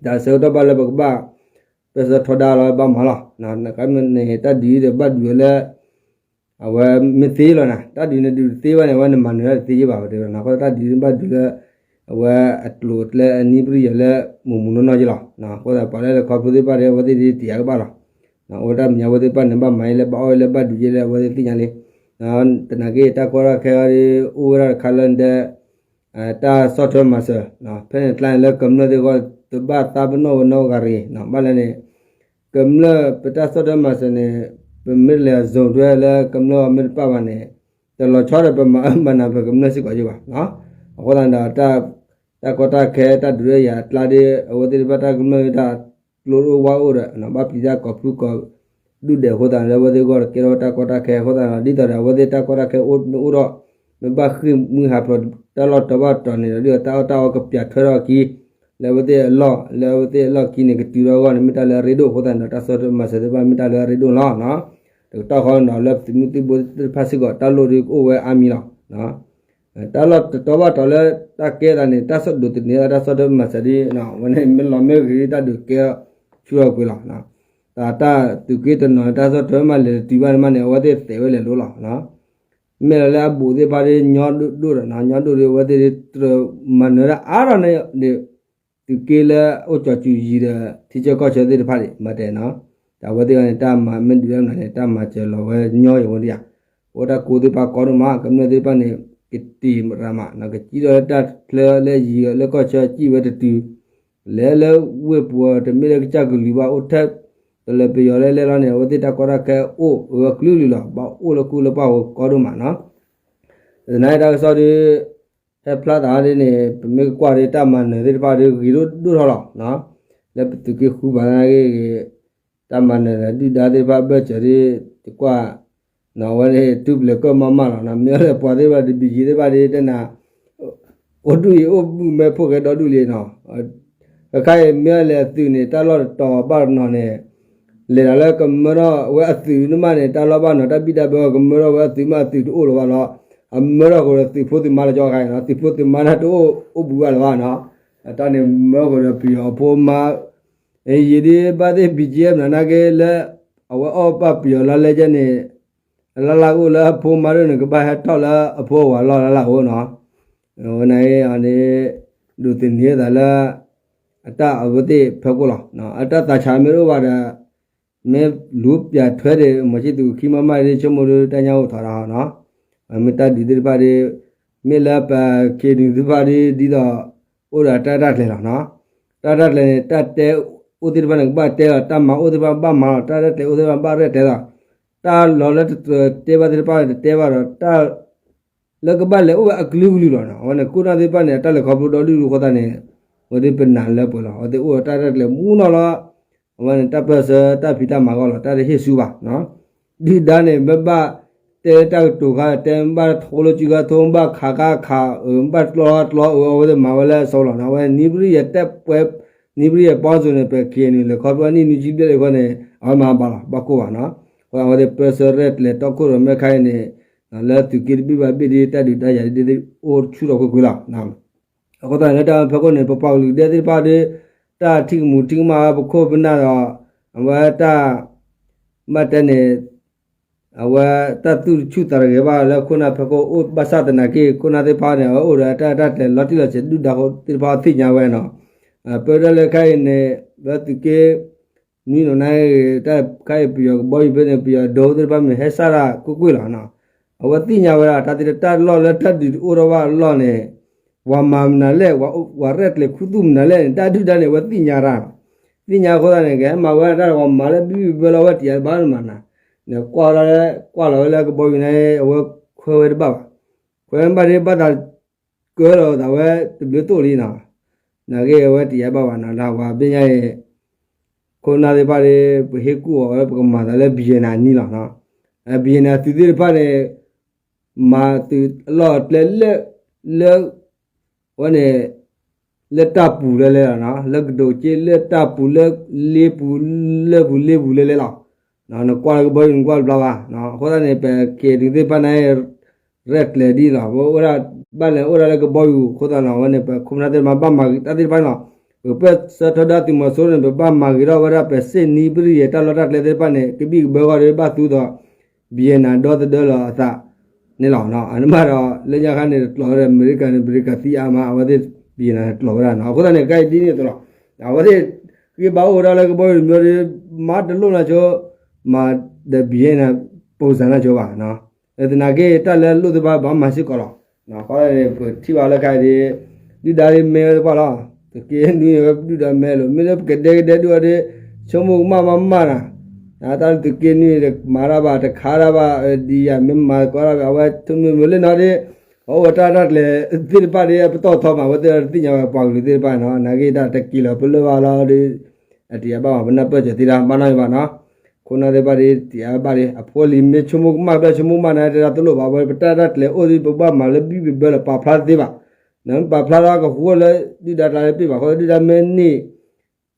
တၢ်ဆၢကတီၢ်ဘၣ်လၢပကဘၣ် ပၢၢ်ဆၢထီဒါလီၤဘၣ်မးလီၤ. နကမ့ၢ်န့ၣ် တၢ်ဒုးဒီးဘၣ်ဒုးဝဲလၢ အဝဲမ့ၢ်သ့လီၤနၤ တၢ်ဒုးန့ၣ်ဒုးတသ့ဘၣ်န့ၣ် အဝဲန့ၣ်မၤနၢၤတၢ်တသ့ယ့ၢ်ဘၣ် ပတဲလီၤနၤ အဃိတၢ်ဒုးန့ၣ်ဘၣ်ဒုးလၢ အဝဲအကျိၤအကျဲအနံၣ်ပြံၣ်ယဲၤလၢ မူးမူးနီၢ်နီၢ်ယ့ၢ်လီၤ. အဃိသတးပှၤလၢလဲၤခီဖျိသ့ၣ်တဖၣ်ဒီး အဝဲသ့ၣ်ဒ်တယာ်ကဘၣ်လီၤ. အိၣ်တၢ်မဲာ်ညါဝဲသ့ၣ်တဖၣ်န့ၣ် ဘၣ်မၤအီၤလဲၣ် ဘၣ်အီၣ်အီၤလဲၣ် ဘၣ်ဒုးယဲၢ်လဲၣ် အဝဲသ့ၣ်သ့ၣ်ညါလံ. တနာ်က့ တၢ်ကီတၢ်ခဲအံၤ အိၣ်ဝဲဒၣ်တခါလၢနတဲ တၢ်ဆီၣ်ထွဲမၤစၢၤ, ဖဲန့ၣ်ကျါန့ၣ်လၢကမျၢၢ်သ့ၣ်အဂီၢ် တဘၣ်သးပ့ၤနီၣ်ဝဲနီတဂၤတဂ့ၤ, ဘၣ်လဲၣ်န့ၣ် ကမျၢၢ်ပတၢ်ဆီၣ်ထွဲမၤစၢၤန့ၣ် ပမ့ၢ်လဲၤအစိၤထွဲလၢကမျၢၢ်အမ့ၢ်တပၣ်ဘၣ်န့ၣ် တလီၤဆီဒီးပမၤအၢမၤနးပကမျၢၢ်စ့ၢ်ကီးယဘၣ်. အဃိသတးဒီး တၢ်ကီတၢ်ခဲတၢ်ဒုးတၢ်ယၤအကျါဒီး အဝဲသ့ၣ်တဖၣ်တၢ်ကမျၢၢ်တၢ်ကျိတအိၣ်ဝါအိၣ်ဒီး ဘၣ်ပျံၤတၢ်ကိးဖုကိးဒူၣ်ဒဲးအဃိသတးန့ၣ် အဝဲသ့ၣ်အဂီၢ်တကဲထီၣ်တၢ်ကီတၢ်ခဲအဃိသတးန့ၣ် ဒ်သိးဒီးအဝဲသ့ၣ်တၢ်ကီတၢ်ခဲအိၣ်မ့ၢ်အိၣ်ထီၣ် မ့ၢ်ဘၣ်ဃ့ၢ်မှံဟးဖျိးတၢ်လီၢ်တတီၤဘၣ်တတီၤန့ၣ်ဒီး ဒ်သိးတၢ်အီၣ်တၢ်အီကပျးထွဲထီၣ်အခံ လၢအဝဲသ့ၣ်အလီၢ် လၢအဝဲသ့ၣ်အလီၢ်ခံန့ၣ် ကတုၤထီၣ်အဂီၢ်န့ၣ် မ့ၢ်တၢ်လၢအရ့ဒိၣ်အဃိသတးန့ၣ်ဒီး တၢ်ဆီၣ်ထွဲမၤစၢၤသ့ၣ်တဖၣ်မ့ၢ်တၢ်လၢအရ့ဒိၣ်လီၤ. တကတီၢ်ဃီန့ၣ်ဒီး လၢသုးမုၢ်သံၣ်ဘိသ့ၣ်တဖၣ်စ့ၢ်ကီး တၢ်လိၣ်ဒ်ကအိၣ်ဝဲအါမံၤလီၤ. တၢ်လီၢ်တတီၤဘၣ်တတီၤလၢတၢ်ကဲသးန့ၣ် တၢ်ဆီၣ်ဒိးသန့ၤအသး တၢ်ဆီၣ်ထွဲမၤစၢၤဒ် ဝဲန့ၣ် မ့ၢ်လီၤမ့ၢ်ဂ့ၤ တၢ်ဒုးကဲထီၣ်ဆူၣ်ထီၣ်ကွံာ်လီၤ. တၢ်သုးက့တနီၤ တၢ်ဆီၣ်ထွဲမၤလဲၤတတုၤဘၣ်န့ၣ်မးန့ၣ် အဝဲသ့ၣ်သဲးဝဲလဲၤလိၤလီၤ. မ့ၢ်လီၤလၢအဘူးသ့ၣ်တဖၣ်ဒ်ညီဒိၣ်ဒိၣ်ဒီး ညီဒိၣ်ဒီး အဝဲသ့ၣ်တြၢၤမၤနၢၤတၢ်အါထီၣ်န့ၣ်ဒီး သုးက့လၢအအိၣ်ကၠီၤစူၤယံၤဒီး ထံဆၢကီၢ်ဆၢသ့ၣ်တဖၣ်ဒံး မၤတဲနီၤ, တၢ်အဝဲသ့ၣ်တဖၣ်န့ၣ် တၢ်မၤမ့ၢ်ဒုးတၢ်မနုၤန့ၣ် တၢ်မၤစၢၤလီၤဝဲညီယဝဲဒၣ်ယၤ, အိၣ်တၢ်ကိးသ့ၣ်တဖၣ်ကီဒိၣ်မး ကမျၢၢ်သ့ၣ်တဖၣ်န့ၣ် ကတံာ်ရၤမး ကစံၣ်ထီၣ်လၢတၢ်ချၢလၢယံၤလၢကီၢ်ဆၢစံၣ်ဝဲတတုၤ လဲၤလၢဝ့ၢ်ပူၤ တမ့ၢ်လၢကစၢ်ကလုာ်ဘၣ်အိၣ်ထဲ တလၢပယီၤလၢလဲၤလီၤန့ၣ် အဝဲသ့ၣ်တၢ်ကီတၢ်ခဲအိၣ်အဂၢၢ်အကျၢၤလံလီၤ ဘၣ်အိၣ်လၢခူလၢပှၢ်ဝဲကီဒိၣ်မးနီၤ, သနာ်က့တၢ်ကစီၣ်ဒ် ဟဲဖျါသးဒ်န့ၣ် ပမ့ၢ်ကကွၢ်ဒီးတၢ်မၤနၢၤသ့ၣ်တဖၣ်ဒီးဂ့ၤဒိၣ်ဒိၣ်ထီၣ်လီၤ, လၢပသုးက့ဃုဘၣ်သနာ်က့ တၢ်မၤနၢၤဒီးဒုၣ်ဒါသ့ၣ်တဖၣ်ဘၢၣ်စၢၤဒ် တကွၢ် ဝဲန့ၣ် ထူပလဲၤကၢၢ်မးမးလီၤ, မ့ၢ်အီၤလဲၤပှၤသ့ၣ်တဖၣ်ဒီး ဘံၣ်က့သ့ၣ်တဖၣ်ဒ်တဲနၤ အိၣ်ဒူၣ်အံၤအိၣ်မုာ်မဲာ်ဖိၣ်ဃဲဒီဒူၣ်လံနီၤ, ခဲခါအံၤမ့ၢ်အီၤလဲၤအသုးန့ၣ် တၢ်လီၢ်တတီၤဘၣ်တနီၤန့ၣ် လဲၤဒီးလၢကမၢထီၣ်ဝဲအသုးန့ၣ်မးန့ၣ် တၢ်လီၢ်ဘၣ်နီၤ တၢ်ဘံၣ်တၢ်ဘၢကမၢထီၣ်ဝဲအသုးမးအသုးတအိၣ်လၢၤဘၣ်လီၤ, အမၢထီၣ်ဃိဒီးသုးဖိသုးမါလၢကၠီခါအံၤနီၤ သုးဖိသုးမါန့ၣ်တအိၣ်အိၣ်ဘူးဘၣ်လၢၤဘၣ်နီၤ, တၢ်န့ၣ်မၢဃိဒီးပယီၤအဖိမါ ယံာ်ဒ်ဘၣ်သ့ၣ် ဘံၣ်က့ မနၤနာ်က့လၢ အဝဲအီၣ်ဘၣ်ပယီၤလီၤလဲကဲန့ၣ် အလၢ်လၢ်အိၣ်လၢအဖိမါဒ်န့ၣ် ကဘၣ်ဟဲထီၣ်လၢအဖိအဝၤလီၢ်လၢ်လၢ်အိၣ်နီၤ, ဝဲန့ၣ်န့ၣ် ဒိးသန့ၤသးလၢ အတၢ်အဝဲသ့ၣ်ဖၢခိၣ်လီၤ, အတၢ်သးဆးမ့ၢ်တအိၣ်ဘၣ်ဒီး မ့ၢ်လူၤပျးထွဲဒီး မီၤဆံသူးခံမးမးဒ်ဆိကမိၣ်ဒ်တၢ်ညၣ်အိၣ်ထီၣ်တၢ်နီၤ, မ့ၢ်တၢ်ဒုးသ့ၣ်တဖၣ်ဒ် မ့ၢ်လၢပ ခ့ၣ်ဒုးသ့ၣ်တဖၣ်ဒ် ဒ်သိး အိၣ်ဒီးတၢ်ရဲၣ်တၢ်ကျဲၤလီၤနီၤ, တၢ်ရဲၣ်တၢ်ကျဲၤန့ၣ် တၢ်တဲအိၣ်သ့ၣ်တဖၣ်န့ၣ် ကဘၣ်တဲလီၤ, တၢ်မၤအိၣ်သ့ၣ်တဖၣ်ဘၣ်မၤလီၤ, တၢ်ရဲၣ်တၢ်ကျဲၤအိၣ်သ့ၣ်တဖၣ်ဘၣ်ရဲၣ်တၢ်ကျဲၤလီၤ, တၢ်လီၤလၢတတဲဘၣ်သ့ၣ်တဖၣ်တတဲဘၣ်ဒီး တၢ် လၢကဘၣ်လဲၤအိၣ်ဝဲအကလုာ်ကလုာ်လီၤနီၤ, အဝဲန့ၣ် ခိၣ်နၢ်သ့ၣ်တဖၣ်န့ၣ် အတၢ်လဲၤခီဖျိဒီဒူၣ်အဃိသတးန့ၣ် အဝဲသ့ၣ်ပနာ်လၢပှဲၤလီၤ, အဝဲသ့ၣ်အိၣ်ဒီးတၢ်ရဲၣ်တၢ်ကျဲၤမူနီၤလီၤ, အဝဲန့ၣ် တၢ်ပၢၢ်ဆၢတၢ်ဖံးတၢ်မၤဂီၢ်လီၤ, တၢ်တဟ့ၣ်ဆူဘၣ် ဒုၣ်ဒါန့ၣ် မ့ၢ်ဘၣ်တဲတၢ်ကတိၤခါ တဲမ့ၢ်ဘၣ်ထိလိကၠူခါထိ မ့ၢ်ဘၣ်ခးခါခး မ့ၢ်ဘၣ်ကျီကျီ အဝဲသ့ၣ်မၤဝဲလၢအစိလီၤနီၤ, အဝဲနံၣ်ပရိယဲၢ်တဲပှဲၤ နံၣ်ပရိယဲၢ်ပီစိၤန့ၣ် ပက့ၤန့ၣ် လဲၤခီဖျိနံၣ်နွံဆံဘျဲၣ်အဃိန့ၣ် အဝဲမၤဘၣ်လီၤ ဘၣ်ကိၢ်ဘၣ်နီၤ, အဃိအဝဲသ့ၣ်ပၢၢ်ဆၢရဲၣ်ကျဲၤတီခိၣ်ရိၣ်မဲခါအံၤန့ၣ် လၢသုးက့တဘ့ၣ်ဘၣ်ဘ့ၣ်ဒ်တၢ်ဒုးတၢ်ယၤဒ်အိၣ်ဆူၣ်ထီၣ်ကွ့ၢ်ကွ့ၢ်လီၤ. အဃိသတးန့ၣ် လၢတၢ်ဖၢခိၣ်န့ၣ် ပပှၤကလုာ်ဒဲသ့ၣ်တဖၣ်ဒီး တၢ်ထံၣ်ကမူၤထံၣ်ကမၣ်ပခိၣ်ပနၢ်ဒီး အဝဲတၢ် ဘၣ်တဲန့ၣ် အဝဲတၢ်သူၣ်တဆူၣ်သးတဂဲၤဘၣ်လၢခိၣ်နၢ်ဖၢခိၣ်အိၣ်ဘၣ်ဆၣ်သနာ်က့ ခိၣ်နၢ်သ့ၣ်တဖၣ်န့ၣ် အဝဲအိၣ်ဒီးတၢ်ရဲၣ်တၢ်ကျဲၤလီၤတံၢ်လီၤဆဲးဒုၣ်ဒါသ့ၣ်တဖၣ်သ့ၣ်ညါဝဲနီၤ, ပဝဲဒၣ်လၢခဲအံၤန့ၣ် လၢသုးက့ နွံနီၤနၣ်ဂ့ၤ တၢ်ခဲအံၤပယီၤကဘီယူၤဖဲန့ၣ် ပယီၤဒိသ့ၣ်တဖၣ်မ့ၢ်ဟဲစၢ်တၢ်ကွ့ၢ်ကွ့ၢ်လီၤနီၤ, အဝဲသ့ၣ်ညါဝဲဒၣ် တၢ်သ့ၣ်တၢ်လီၢ်လၢတၢ်ဒုးတအိၣ်ထီၣ်ဘၣ်အလီၢ်န့ၣ် ပှၤမၤမနုၤလဲၣ် ပှၤရဲၣ်ကျဲၤခူသူၣ်မနုၤလဲၣ်န့ၣ် တၢ်ဒုၣ်ဒါန့ၣ် အဝဲသ့ၣ်ညါတၢ်, သ့ၣ်ညါအဃိသတးန့ၣ် ကဟဲမၤဝဲဒၣ်ပှၤမၤလၢဘံၣ်ဘံၣ်ဘၢလီၤဝဲတယၤတဘၣ်မးနၤ, နကွၢ်လီၤလၢ ကွၢ်လီၤဝဲလၢကဘီယူၤန့ၣ် အဝဲခွဲးဝဲတဘၣ်ဘၣ်, ခွဲးဘၣ်ဒ်ဘၣ်သး ကၢလီၤသးဝဲတဘျုးသိၣ်လံနီၤ, နာ်က့အဝဲတယၤဘၣ်ဘၣ်နီၤ လၢပှၤဘ့ၣ်ညါအံၤ ခိၣ်နၢ်သ့ၣ်တဖၣ်ဒီး ပဟ့ၣ်ကူၣ်အီၤဝဲ ပကမၤသးလၢ ဘံယဲၢ်နၤ နံၣ်လီၤနီၤ, ဘံယဲၢ်နၤသုးသ့ၣ်တဖၣ်န့ၣ် မၤသုးအလီၢ်အကျဲလၢ လၢ အဝဲန့ၣ် လၢတၢ်ပူၤလၢလဲလီၤနီၤ, လၢကဒိးက့လၢတၢ်ပူၤ လၢလ့ပူၤ လၢပူၤလ့ပူၤလၢလဲလီၤ, နကွၢ်လၢကဘီယူၤ နကွၢ်တဘျီဘၣ်, အဃိသတးန့ၣ် ပက့ၤဒုးသ့ၣ်တဖၣ်န့ၣ် ရဲၣ်ကျဲၤဒ်လီၤ, ပအိၣ်ဒၣ်ဘၣ်လဲၣ်အိၣ်ဒၣ်လၢကဘီယူၤအဃိသတးနီၤ အဝဲန့ၣ် ပခိၣ်ပနၢ်သ့ၣ်တဖၣ်ဘၣ်မၤဂ့ၤတၢ်သ့ၣ်တဖၣ်န့ၣ်လီၤ, ပပၢၢ်ဆၢထီဒါသုးမီၤစိရိၤန့ၣ် ပဘၣ်မၤဂ့ၤထီၣ်ဝဲဒၣ် ပစ့ၣ်နံၣ်ပရိယဲၢ်တၢ်လီၢ်တၢ်ကျဲသ့ၣ်တဖၣ်န့ၣ် ကဘံၣ်ကဘၢဃီဒီးဘၣ်သူဒီး ဘံယဲၢ်နၤဒီသဒၢလီၤအသးန့ၣ်လီၤ, အန့ၣ်မးဒီး လၢညါခါန့ၣ် တကျိးဝဲဒီးအမဲရကၤန့ၣ် အမဲရကၤသံအါမး အဝဲသ့ၣ် ဘံယဲၢ်နၤန့ၣ်ကျိးဝဲဒၣ်နီၤ, အဃိသတးန့ၣ် ခဲအံၤဒ်န့ၣ်အသိးလီၤ, အဝဲသ့ၣ် ဃ့ဘၣ်အိၣ်ဝဲဒၣ်လၢကဘီယူၤတမျိုးဒီး မၤတလိၣ်နၤဆိ မၤဒီးဘံယဲၢ်နၤ ပိစၢ်နၤဆိဘၣ်, သနာ်က့တၢ်လၢလိၣ်သ့ၣ်တဖၣ်ဘၣ်မၤစ့ၢ်ကီးလီၤ, အဃိန့ၣ် ပထံၣ်ဘၣ်လၢခဲအံၤဒ် ဒုၣ်ဒါဒ်မဲဝဲသပှၢ်လီၤ. သုးက့နွံန့ၣ် ဝဲဒုၣ်ဒါမဲလိာ် မ့ၢ်လၢပကဒဲကဒဲဒုၣ်အီၤဒ် ဆိကမိၣ်ကမၣ်မးမးနၤ, တၢ်လၢသုးက့နွံန့ၣ် မၤတၢ်ဘၣ်တခါတၢ်ဘၣ် ဒ်ယၤမ့ၢ်မၤသကိးတၢ် အဝဲဆိကမိၣ်မ့ၢ်လၢနီၤဒ် အအိၣ်ဝဲတၢ်တၢ်ကျဲၤသ့ၣ်တဖၣ်ဒ် ပတီၢ်ထီမး အဝဲသ့ၣ်တသ့ၣ်ညါဝဲပှၤကလုာ်သ့ၣ်တဖၣ်နီၤ နာ်က့တၢ်တက့ၤလီၤပလၢၢ်ဘၣ်လီၤဒီး အတယၤဘၣ်မး ပနၢ်ပၢၢ်စၢၤသ့တၢ်ဘၣ်နီတမံၤဘၣ်နီၤ, ခိၣ်နၢ်သ့ၣ်တဖၣ်ဒ်တယၤဘၣ်ဒ် အဖိလံၤမ့ၢ်ဆိကမိၣ်ကမၣ်ဖျၢၣ်ဆိကမိၣ်ကမၣ်နၤ တဲဒၣ်တလိၣ်ဘၣ် အဝဲပတၢ်တၢ်ကျဲၤအိၣ်ဒ် ပဘၣ်မၤလၢဘံၣ်ဘၢလီၤ ပာ်ဖျါတသ့ဘၣ်, နမ့ၢ်ပာ်ဖျါထီၣ်ကဟူလၢ ဒုၣ်ဒါကျါတဘ့ၣ်ဘၣ် အဃိဒုၣ်ဒါမ့ၢ်န့ၢ်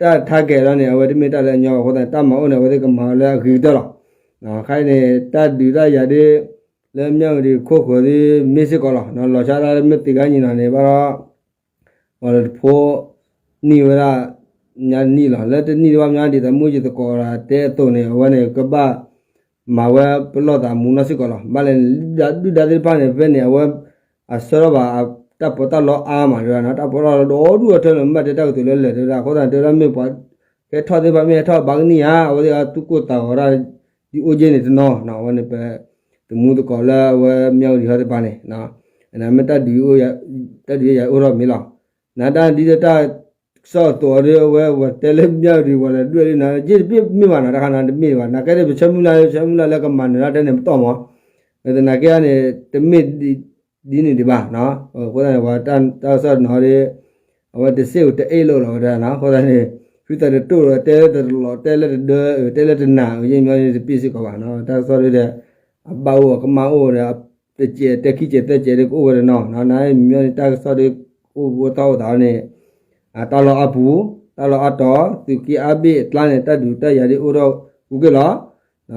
တၢ် target လီၤန့ၣ် အဝဲတမ့ၢ်တၢ်လၢအညီဘၣ်အဃိသတးန့ၣ် တၢ်မၤအိၣ်န့ၣ် အဝဲသ့ၣ်ကမၤလၢအဂ့ၤကတၢၢ်လီၤ. ခဲအံၤန့ၣ် တၢ်ဒုးတၢ်ယၤဒ် လၢမၠၣ်ဝတံၤခိၣ်ဃၢၤဒ်မ့ၢ်စ့ၢ်ကီးလီၤ. လီၤဆီဒၣ်တၢ်လၢမ့ၢ်သ့ၣ်ခါညီနီၤန့ၣ် ဘၣ်ဒီး ပှၤလၢတဖိ နံၣ်ဝဲဒၣ် ညါနံၣ်လီၤ. လၢတနံၣ်တဘၣ်မၠၣ်ဒ်သိးမုၢ်ယသကိးဒီးတဲအသိးန့ၣ် အဝဲန့ၣ်ကဘၣ် မၤဝဲပလီၢ်သးမူနီၢ်စ့ၢ်ကီးလီၤ. ဘၣ်လဲၣ်န့ၣ် ဒုၣ်ဒါသ့ၣ်တဖၣ်န့ၣ် ဖဲန့ၣ် အဝဲ အဆၢထီၣ်ဘၣ် တၢ်ပီးတၢ်လီအါမး တဲဝဲဒၣ်နီၤ တၢ်ပီးတၢ်လီဒီဒူၣ်အီၤထဲလီၤ မ့ၢ်ဘၣ်တဲတၢ်ကတိၤလၢလဲၣ် တဲဝဲဒၣ် အဃိသတးန့ၣ် တဲဝဲဒၣ်မ့ၢ်ပှၤ ဟဲထီၣ်သ့ၣ်တဖၣ်မ့ၢ်ဟဲထီၣ်ဘၣ်ကနံၣ်ဧါ အဝဲသ့ၣ်အသူၣ်ကိၢ်သးဂီၤတၢ် ဒ်အိၣ်က့ၤန့ၣ်တနီၤ အဝဲန့ၣ်ပ သမူသကိးလၢအဝဲမၠၣ်ဝတံၤဟီသ့ၣ်တဖၣ်န့ၣ် မ့ၢ်တၢ်ဒုး တၢ်ဒုးယၤအိၣ်ထီၣ်မ့ၢ်လီၤ. နဒၣ်ဒ်လၢတၢ် ကစီၣ်အသိးအီၤဒီး အဝဲဝဲတဲလၢမၠၣ်ဝတံၤ ပှၤလဲၤဒွဲၣ်လံနၤ ယ့ၣ်တဘ့ၣ်မ့ၢ်ဘၣ်နီၤ တခါနၤတမ့ၢ်ဘၣ် နကဲဒ်ပဆၢမုၢ်လၢ် ဆၢမုၢ်လၢ်လၢကမၤနၢၤတၢ်တဲန့ၣ်ပတီၢ်မး သနာ်က့န့ၣ် တမ့ၢ် ဒ်န့ၣ်ဒံးဘၣ်. အဃိသတးန့ၣ် ပှၤတၢ်ကစီၣ်နီၤဒီး အဝဲတစ့ၢ်ကီးတအဲၣ်လိာ်လီၤဝဲဒၣ်နီၤ အဃိသတးန့ၣ် ဖုသးတတိၢ်ဒီးတဲလၢတလီၤ တဲလၢတဒၢ တဲလၢတနၤ ယ့ၣ်မ့ၢ်န့ၣ်တပ့ၢ်စ့ၢ်ကီးဘၣ်နီၤ တၢ်ကစီၣ်ဒ်ဒီး အဘၣ်အိၣ်အကမၣ်အိၣ်ဒီး တစဲးတဲခံစဲးသၢစဲးဒီးကအိၣ်ဝဲဒၣ်နီၤ နမ့ၢ်န့ၣ်တၢ်ကစီၣ်ဒီး အိၣ်ဘှီထီၣ်အိၣ်သးန့ၣ် တၢ်လီၢ်အါပူၤ တၢ်လီၢ်အါတီၤ သုးက့အါဘ့ၣ်အကျါန့ၣ် တၢ်ဒုးတၢ်ယၤဒ်အိၣ်ထီၣ်အူက့ၢ်လီၤ.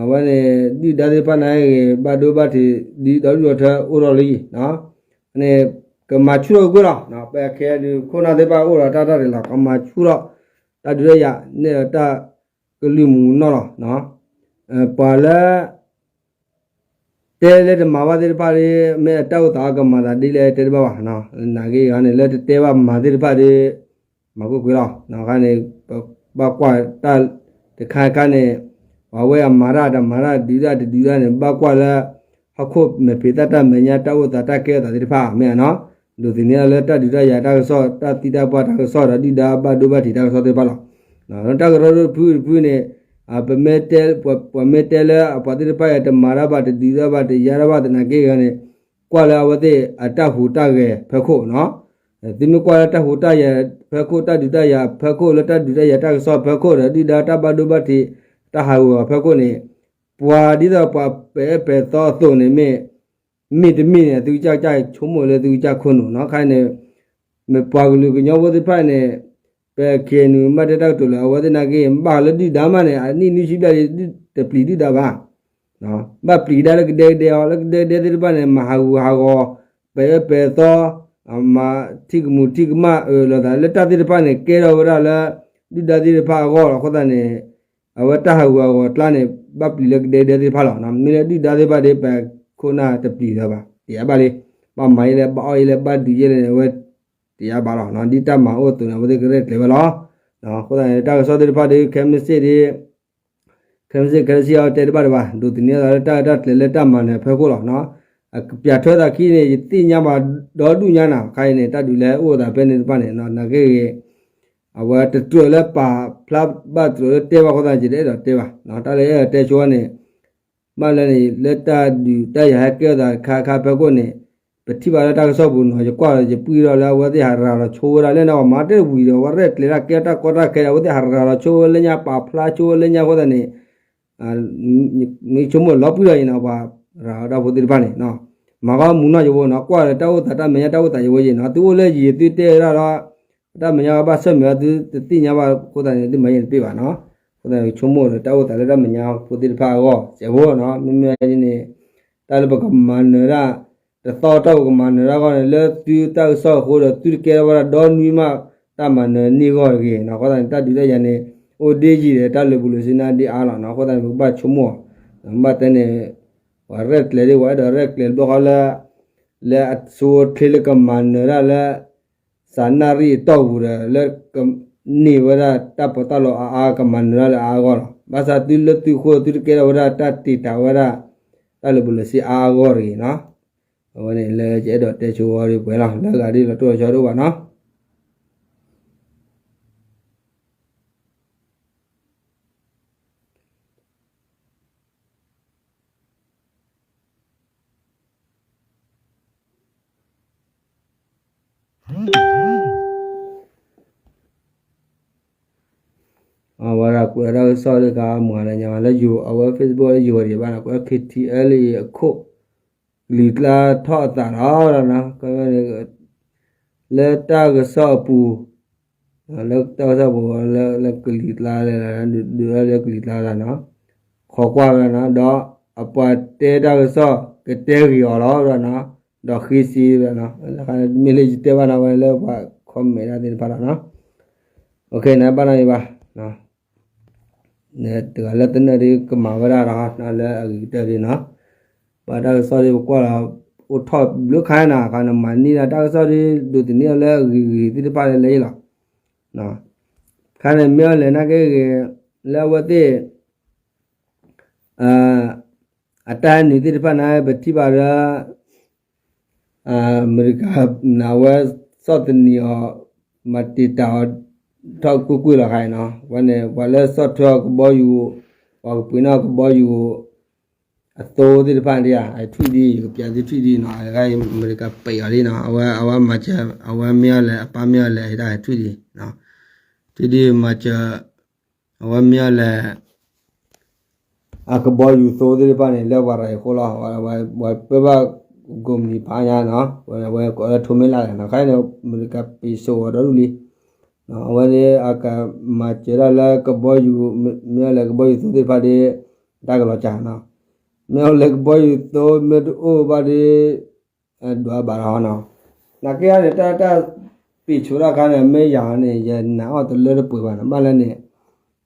အဝဲန့ၣ် ဒုၣ်ဒါသ့ၣ်တဖၣ်န့ၣ်ဂ့ၤ ဘၣ်ဒိဘၣ်ထံး ဒ်ဒီဒူၣ်ဒီထၢအိၣ်ထီၣ်လံ န့ၣ် ကမၤဆူၣ်ထီၣ်ကွ့ၢ်လီၤ. ပခဲဒုးခိၣ်နၢ်သ့ၣ်တဖၣ်အိၣ်ဒီးတၢ်တၢ်ရဲၣ်လီၤ ကမၤဆူၣ်ထီၣ် တၢ်ဒုးတၢ်ယၤန့ၣ်ဒီးတၢ်ကလုၢ်မူနီၢ်လီၤ. ပှၤလၢ တဲလၢတမၤဘၣ်သ့ၣ်တဖၣ်ဒီး မ့ၢ်အတၢ်အိၣ်သးအကမၤသးဒ်လဲၣ်တဲတဘၣ်ဘၣ်. နာ်က့ဂၤန့ၣ် လၢတတဲဘၣ်မၤသ့ၣ်တဖၣ်ဒီး မၤကွ့ၢ်ကွ့ၢ်လီၤ. ခါန့ၣ် ပဘၣ်ကွၢ်တၢ်တခါခါန့ၣ် ပှၤဝဲအမၤတၢ်တမၤတၢ်ဒုးတၢ်တဒုးတၢ်န့ၣ် ဘၣ်ကွၢ်လၢ ဟီၣ်ခိၣ်မဲာ်ဖံးသၣ်တၢ်မဲာ်ညါ တၢ်အိၣ်သးတၢ်ကဲထီၣ်သးသ့ၣ်တဖၣ် မ့ၢ်ဧါနီၤ ဒိးသန့ၤလၢတၢ်ဒုးတၢ်ယၤတၢ်ကစီၣ် တၢ်သံတၢ်ပှၢ်တၢ်ကစီၣ်ဒီး ဒုၣ်ဒါဘၣ်ဒိဘၣ်ထံးတၢ်ကစီၣ်သ့ၣ်တဖၣ်လီၤ. တၢ်ကရၢကရိတဖုတဖုန့ၣ် ပမ့ၢ်တဲ ပှၤမ့ၢ်တဲလၢအပှၤသ့ၣ်တဖၣ်အံၤ တမၤတၢ်ဘၣ်တဒုးတၢ်ဘၣ်တယါတၢ်ဘၣ်သနာ်က့ဂၤန့ၣ် ကွၢ်လၢအဝဲသ့ၣ်အတၢ်ဟူးတၢ်ဂဲၤဖီခိၣ်နီၤ သုမ့ၢ်ကွၢ်လၢတၢ်ဟူးတၢ်ဂဲၤဖီခိၣ် တၢ်ဒုးတၢ်ယၤဖီခိၣ် လၢတၢ်ဒုးတၢ်ယၤတၢ်ကစီၣ်ဖီခိၣ်ဒီး ဒုၣ်ဒါတၢ်ဘၣ်ဒိဘၣ်ထံး တၢ်ဟးဂူာ်အီၤဖီခိၣ်န့ၣ် ပှၤဒ်သိးပှၤပဲာ်အၢပဲာ်သီအသိးန့ၣ် မ့ၢ် မ့ၢ်တမ့ၢ်န့ၣ် သုကစၢ်ကစၢ်ဆိကမိၣ်လၢသုကစၢ်ခိၣ်နူာ်နီၤ ခါအံၤန့ၣ် မ့ၢ်ပှၤကလုာ်ကညီဖိသ့ၣ်တဖၣ်န့ၣ် ပခဲနုာ်ဘၣ်တဲတၢ်ကတိၤလၢ အဝဲသ့ၣ်နာ်က့ ဘၣ်ဃးလၢဒုၣ်ဒါမးန့ၣ် အနံၣ်နွံဆံဘျဲၣ် တပျံၤဒုၣ်ဒါဘၣ် ဘၣ်ပျံၤကဒါလၢကဒဲကဒဲအီၤ လၢကဒဲကဒဲသ့ၣ်တဖၣ်န့ၣ် မၤဟးဂူာ်ဟးဂီၤ ပဲာ်အၢပဲာ်သီ မၤထံၣ်ကမူၤထံၣ်ကမၣ်အၢလိာ်သး လၢတၢ်သ့ၣ်တဖၣ်န့ၣ် ကဲထီၣ်ဝဲဒၣ်လၢ ဒုၣ်ဒါသ့ၣ်တဖၣ်အဂီၢ်လီၤ. အဃိသတးန့ၣ် အဝဲတၢ်ဟးဂူာ်ဟးဂီၤအကျါန့ၣ် ဘၣ်ပျံၤလၢကဒဲကဒဲသ့ၣ်တဖၣ်လီၤ. မ့ၢ်လၢဒုၣ်ဒါသ့ၣ်တဖၣ်ဒီး ပခိၣ်နၢ်တပျံၤလၢၤဘၣ် တယၤဘၣ်လံ ဘၣ်မၤယဲလဲၣ် ဘၣ်အီၣ်ယဲလဲၣ် ဘၣ်ဒုးယဲလဲၣ်န့ၣ် အဝဲ တယၤဘၣ်လီၤ. ဒ်တၢ်မၤအိၣ်အသိးန့ၣ် အဝဲသ့ၣ်ကရဲၣ်ကျဲၤဝဲလီၤ. အဃိသတးန့ၣ် တၢ်ကစီၣ်သ့ၣ်တဖၣ်ဒီး ခဲမုၢ်ဆ့ၣ်ဒီး ခဲမုၢ်ဆ့ၣ် ခဲမုၢ်ဆ့ၣ်အီၤတဲတဘၣ်ဒံးဘၣ် ဒိးသန့ၤသးလၢတၢ်တၢ်ကျဲၤလၢတၢ်မၤနၢၤဖီခိၣ်လီၤ. အကပျးထွဲသးခံန့ၣ် ယသ့ၣ်ညါဘၣ်ဒီဒူၣ်ညါနၤ ခါအံၤန့ၣ် တၢ်ဒုးလၢဟဲအိၣ်သးဖဲန့ၣ်တဖၣ်န့ၣ် နာ်က့ဂ့ၤ အဝဲတကြၢးလၢပာ်ဖျါဘၣ်တကြၢးလၢတဲဘၣ်အဃိသတး ယတအဲၣ်ဒိးတဲဘၣ် တၢ်လၢယအဲၣ်ဒိးတဲဆိန့ၣ် ဘၣ်လဲၣ်န့ၣ် လၢတၢ်ဒုးတၢ်ယၤဟဲကဲထီၣ်သးတခါခါဖီခိၣ်န့ၣ် ပထံၣ်ဘၣ်လၢတၢ်ကစီၣ်ပူၤနီၤ ယကွၢ်ဒီးယပှံၢ်ထီၣ်လၢအဝဲသ့ၣ်ဟးရၤလီၤဆိဝဲဒၣ်လၢန့ၣ် ပှၤမၤတဲဝံၤဒီး ပှၤရဲၣ်ကျဲၤတၢ်ကဲတၢ်ကီတၢ်ခဲဒီး အဝဲသ့ၣ်ဟးရၤလီၤဆိဝဲလၢညါ ပာ်ဖျါဆိဝဲလၢညါအဃိသတးန့ၣ် မ့ၢ်ဆိကမိၣ်လီၤပှံၢ်ထီၣ်အံၤနီၤ ပှၤရၤလီၤတၢ်ဖိသ့ၣ်တဖၣ်န့ၣ် မၤကီမူနီၢ်ယဖိနီၤ ကွၢ်ဒီးတၢ်အိၣ်သးတၢ်မဲာ်ညါတၢ်အိၣ်သးယဖိယ့ၣ်နီၤ သုအိၣ်လၢယံၤသုတဲဝဲဒၣ်ဒီး တၢ်မဲာ်ညါဘၣ်ဆၢၣ်မဲာ်အီၤ သုတသ့ၣ်ညါဘၣ်အဃိသတးန့ၣ် သုမၤယဲၢ်တပ့ၢ်ဘၣ်နီၤ အဃိသတးန့ၣ် ဆိကမိၣ်ဒီးတၢ်အိၣ်သးလၢတၢ်မဲာ်ညါဖိသ့ၣ်တဖၣ်အဂီၢ် စဲးဖိနီၤ မ့မ့ၢ်န့ၣ် တၢ်လၢပကမၤနၢၤဒၣ် တသီတၢ်ပကမၤနၢၤဒၣ်အဂီၢ်န့ၣ် လၢသုတၢ်ကစီၣ်အဃိဒီး သုတကဲထီၣ်ဝဲဒၣ်ဒီနွံမး တၢ်မၤနၢၤန့ၢ်အဂီၢ်တဂ့ၤနီၤ အဃိသတးန့ၣ် တၢ်ဒုးတၢ်ယၤန့ၣ် အိၣ်ဒ့ယံာ်ဒီးတၢ်လၢာ်ဘူၣ်လၢာ်စ့နါဒ့အါလီၤနီၤ အဃိသတးန့ၣ် ပကဘၣ်ဆိကမိၣ်အီၤ ဘၣ်တဲန့ၣ် ပှၤရဲၣ်ကျဲၤဒ် ပှၤအဲၣ်ဒိးရဲၣ်ကျဲၤတဘျီဃီလၢ လၢအဆိအချ့လၢကမၤနၢၤဒၣ်လၢ စးနၣ်ရံၣ်အတီၢ်ပူၤဒီး လၢကန့ၢ်ဝဲဒၣ်တၢ်ပီးတၢ်လီအါအါ ကမၤနၢၤဒၣ်လၢအါအါအဂီၢ်လီၤ. ဘၣ်ဆၣ်သုလၢသုဃိသုတကဲထီၣ်ဝဲဒၣ်တၢ်တ့ၢ်တၢ်ဝဲဒၣ် တၢ်လၢာ်ဘူၣ်လၢာ်စ့အါအါအဂီၢ်တဂ့ၤနီၤ. အဝဲန့ၣ်လၢယအဲၣ်ဒိးတဲဆိဝဲဒ်ပှဲၤလီၤ လၢအဂၤဒ်လီၤတိၢ်လီၤဆီတအိၣ်ဘၣ်နီၤ. အဝဲဒၣ်ကွဲးတၢ်ကစီၣ်လၢကမၤလၢညါလၢယိၤ အဝဲ Facebook လၢယိၤဒံးဘၣ်နီၤ ကွဲး K T L A အခိၣ် ကလံၤကျါထီၣ်အသးလီၤ လၢတၢ်ကစီၣ်အပူၤ လၢတၢ်ကစီၣ်ပူၤ လၢကလံၤကျါ ဒုးဒၣ်လၢကလံၤကျါနီၤ ခိးကွၢ်ဝဲနီၤ ဒီးအပှၤတဲတၢ်ကစီၣ်ကတဲဂ့ၤအီၤလီၤနီၤ ဒီးဃ့စ့နီၤ မ့ၢ်လၢယတဲဘၣ်နီၤ ဝဲလၢပှၤ comment တၢ်သ့ၣ်တဖၣ်လီၤနီၤ နဘၣ်နီၤအံၤဘၣ် တဂၤလၢတနၢၤဒ်ကမၤဝဲဒၣ်ဒီး လၢအဂ့ၤကတၢၢ်ဒ်နီၤ ပှၤတၢ်ကစီၣ်ဒ်ပကွၢ်လီၤ အိၣ်ထီၣ်ဘျုးခါနၤ ခါနမၤန့ၢ်ဒၣ်တၢ်ကစီၣ်ဒ်ဒိးသန့ၤအီၤလၢအဂ့ၤဂ့ၤသ့ၣ်တဖၣ်လၢလၢယလီၤ ခါန့ၣ်မ့ၢ်အီၤလဲၣ်နာ်က့ဂ့ၤ လၢအဝဲသ့ၣ် အတၢ်ဟဲနုာ်သ့ၣ်တဖၣ်န့ၣ် ပထံၣ်ဘၣ်လၢ အမဲရကၤ နဝဲ ဆီၣ်သနံးအီၤ မၤတံာ်တာ်အီၤ ထီၣ်ကွ့ၢ်ကွ့ၢ်လီၤခါအံၤနီၤ ဝဲန့ၣ် ပှၤလၢဆီၣ်ထွဲအီၤကဘီယူၤ ပှၤကပှ့ၤန့ၢ်အီၤကဘီယူၤ အသိသ့ၣ်တဖၣ်ဒ်ဧါ အထွံၣ်ဒ် ကပျးသုထွံၣ်ဒ်နီၤ အမဲရကၤပံးအီၤဒ်နီၤ အဝဲ အဝဲမၤစၢၤ အဝဲမ့ၢ်အီၤလဲၣ် အပၢ်မ့ၢ်အီၤလဲၣ် ဟဲဒၣ်ထွံၣ်ဒ် ထွံၣ်ဒ်မၤစၢၤ အဝဲမ့ၢ်အီၤလဲၣ် အကဘီယူၤသိသ့ၣ်တဖၣ်န့ၣ် လၢပှၤရၤအံၤအဃိလီၤ. ပှၤပၢဘၣ်ကိးမုၢ်နံၤဖးညါနီၤ ဝဲကိးလၢထိးမ့ၢ်လၢ်လဲၣ်နီၤ ခါအံၤန့ၣ် အမဲရကၤပံးစိးအီၤဒီဒူၣ်လံ. အဝဲန့ၣ်အကမၤစၢၤတၢ်လၢကဘီယူၤ မ့ၢ်အီၤလဲၣ်ကဘီယူၤသိသ့ၣ်တဖၣ်ဒ် တၢ်ကလီၤစှၤနီၤ မ့ၢ်အီၤလဲၣ်ကဘီယူၤသိမ့ၢ်တအိၣ်ဘၣ်ဒ် ဒွးဘၣ်လီၤနီၤ. နာ်က့န့ၣ် တၢ်တၢ်ပံးစိးတၢ်ခါန့ၣ် မ့ၢ်ယၤန့ၣ် ယနာ်အီၤတလၢတပှဲၤဘၣ်နီၤ ဘၣ်လၢန့ၣ်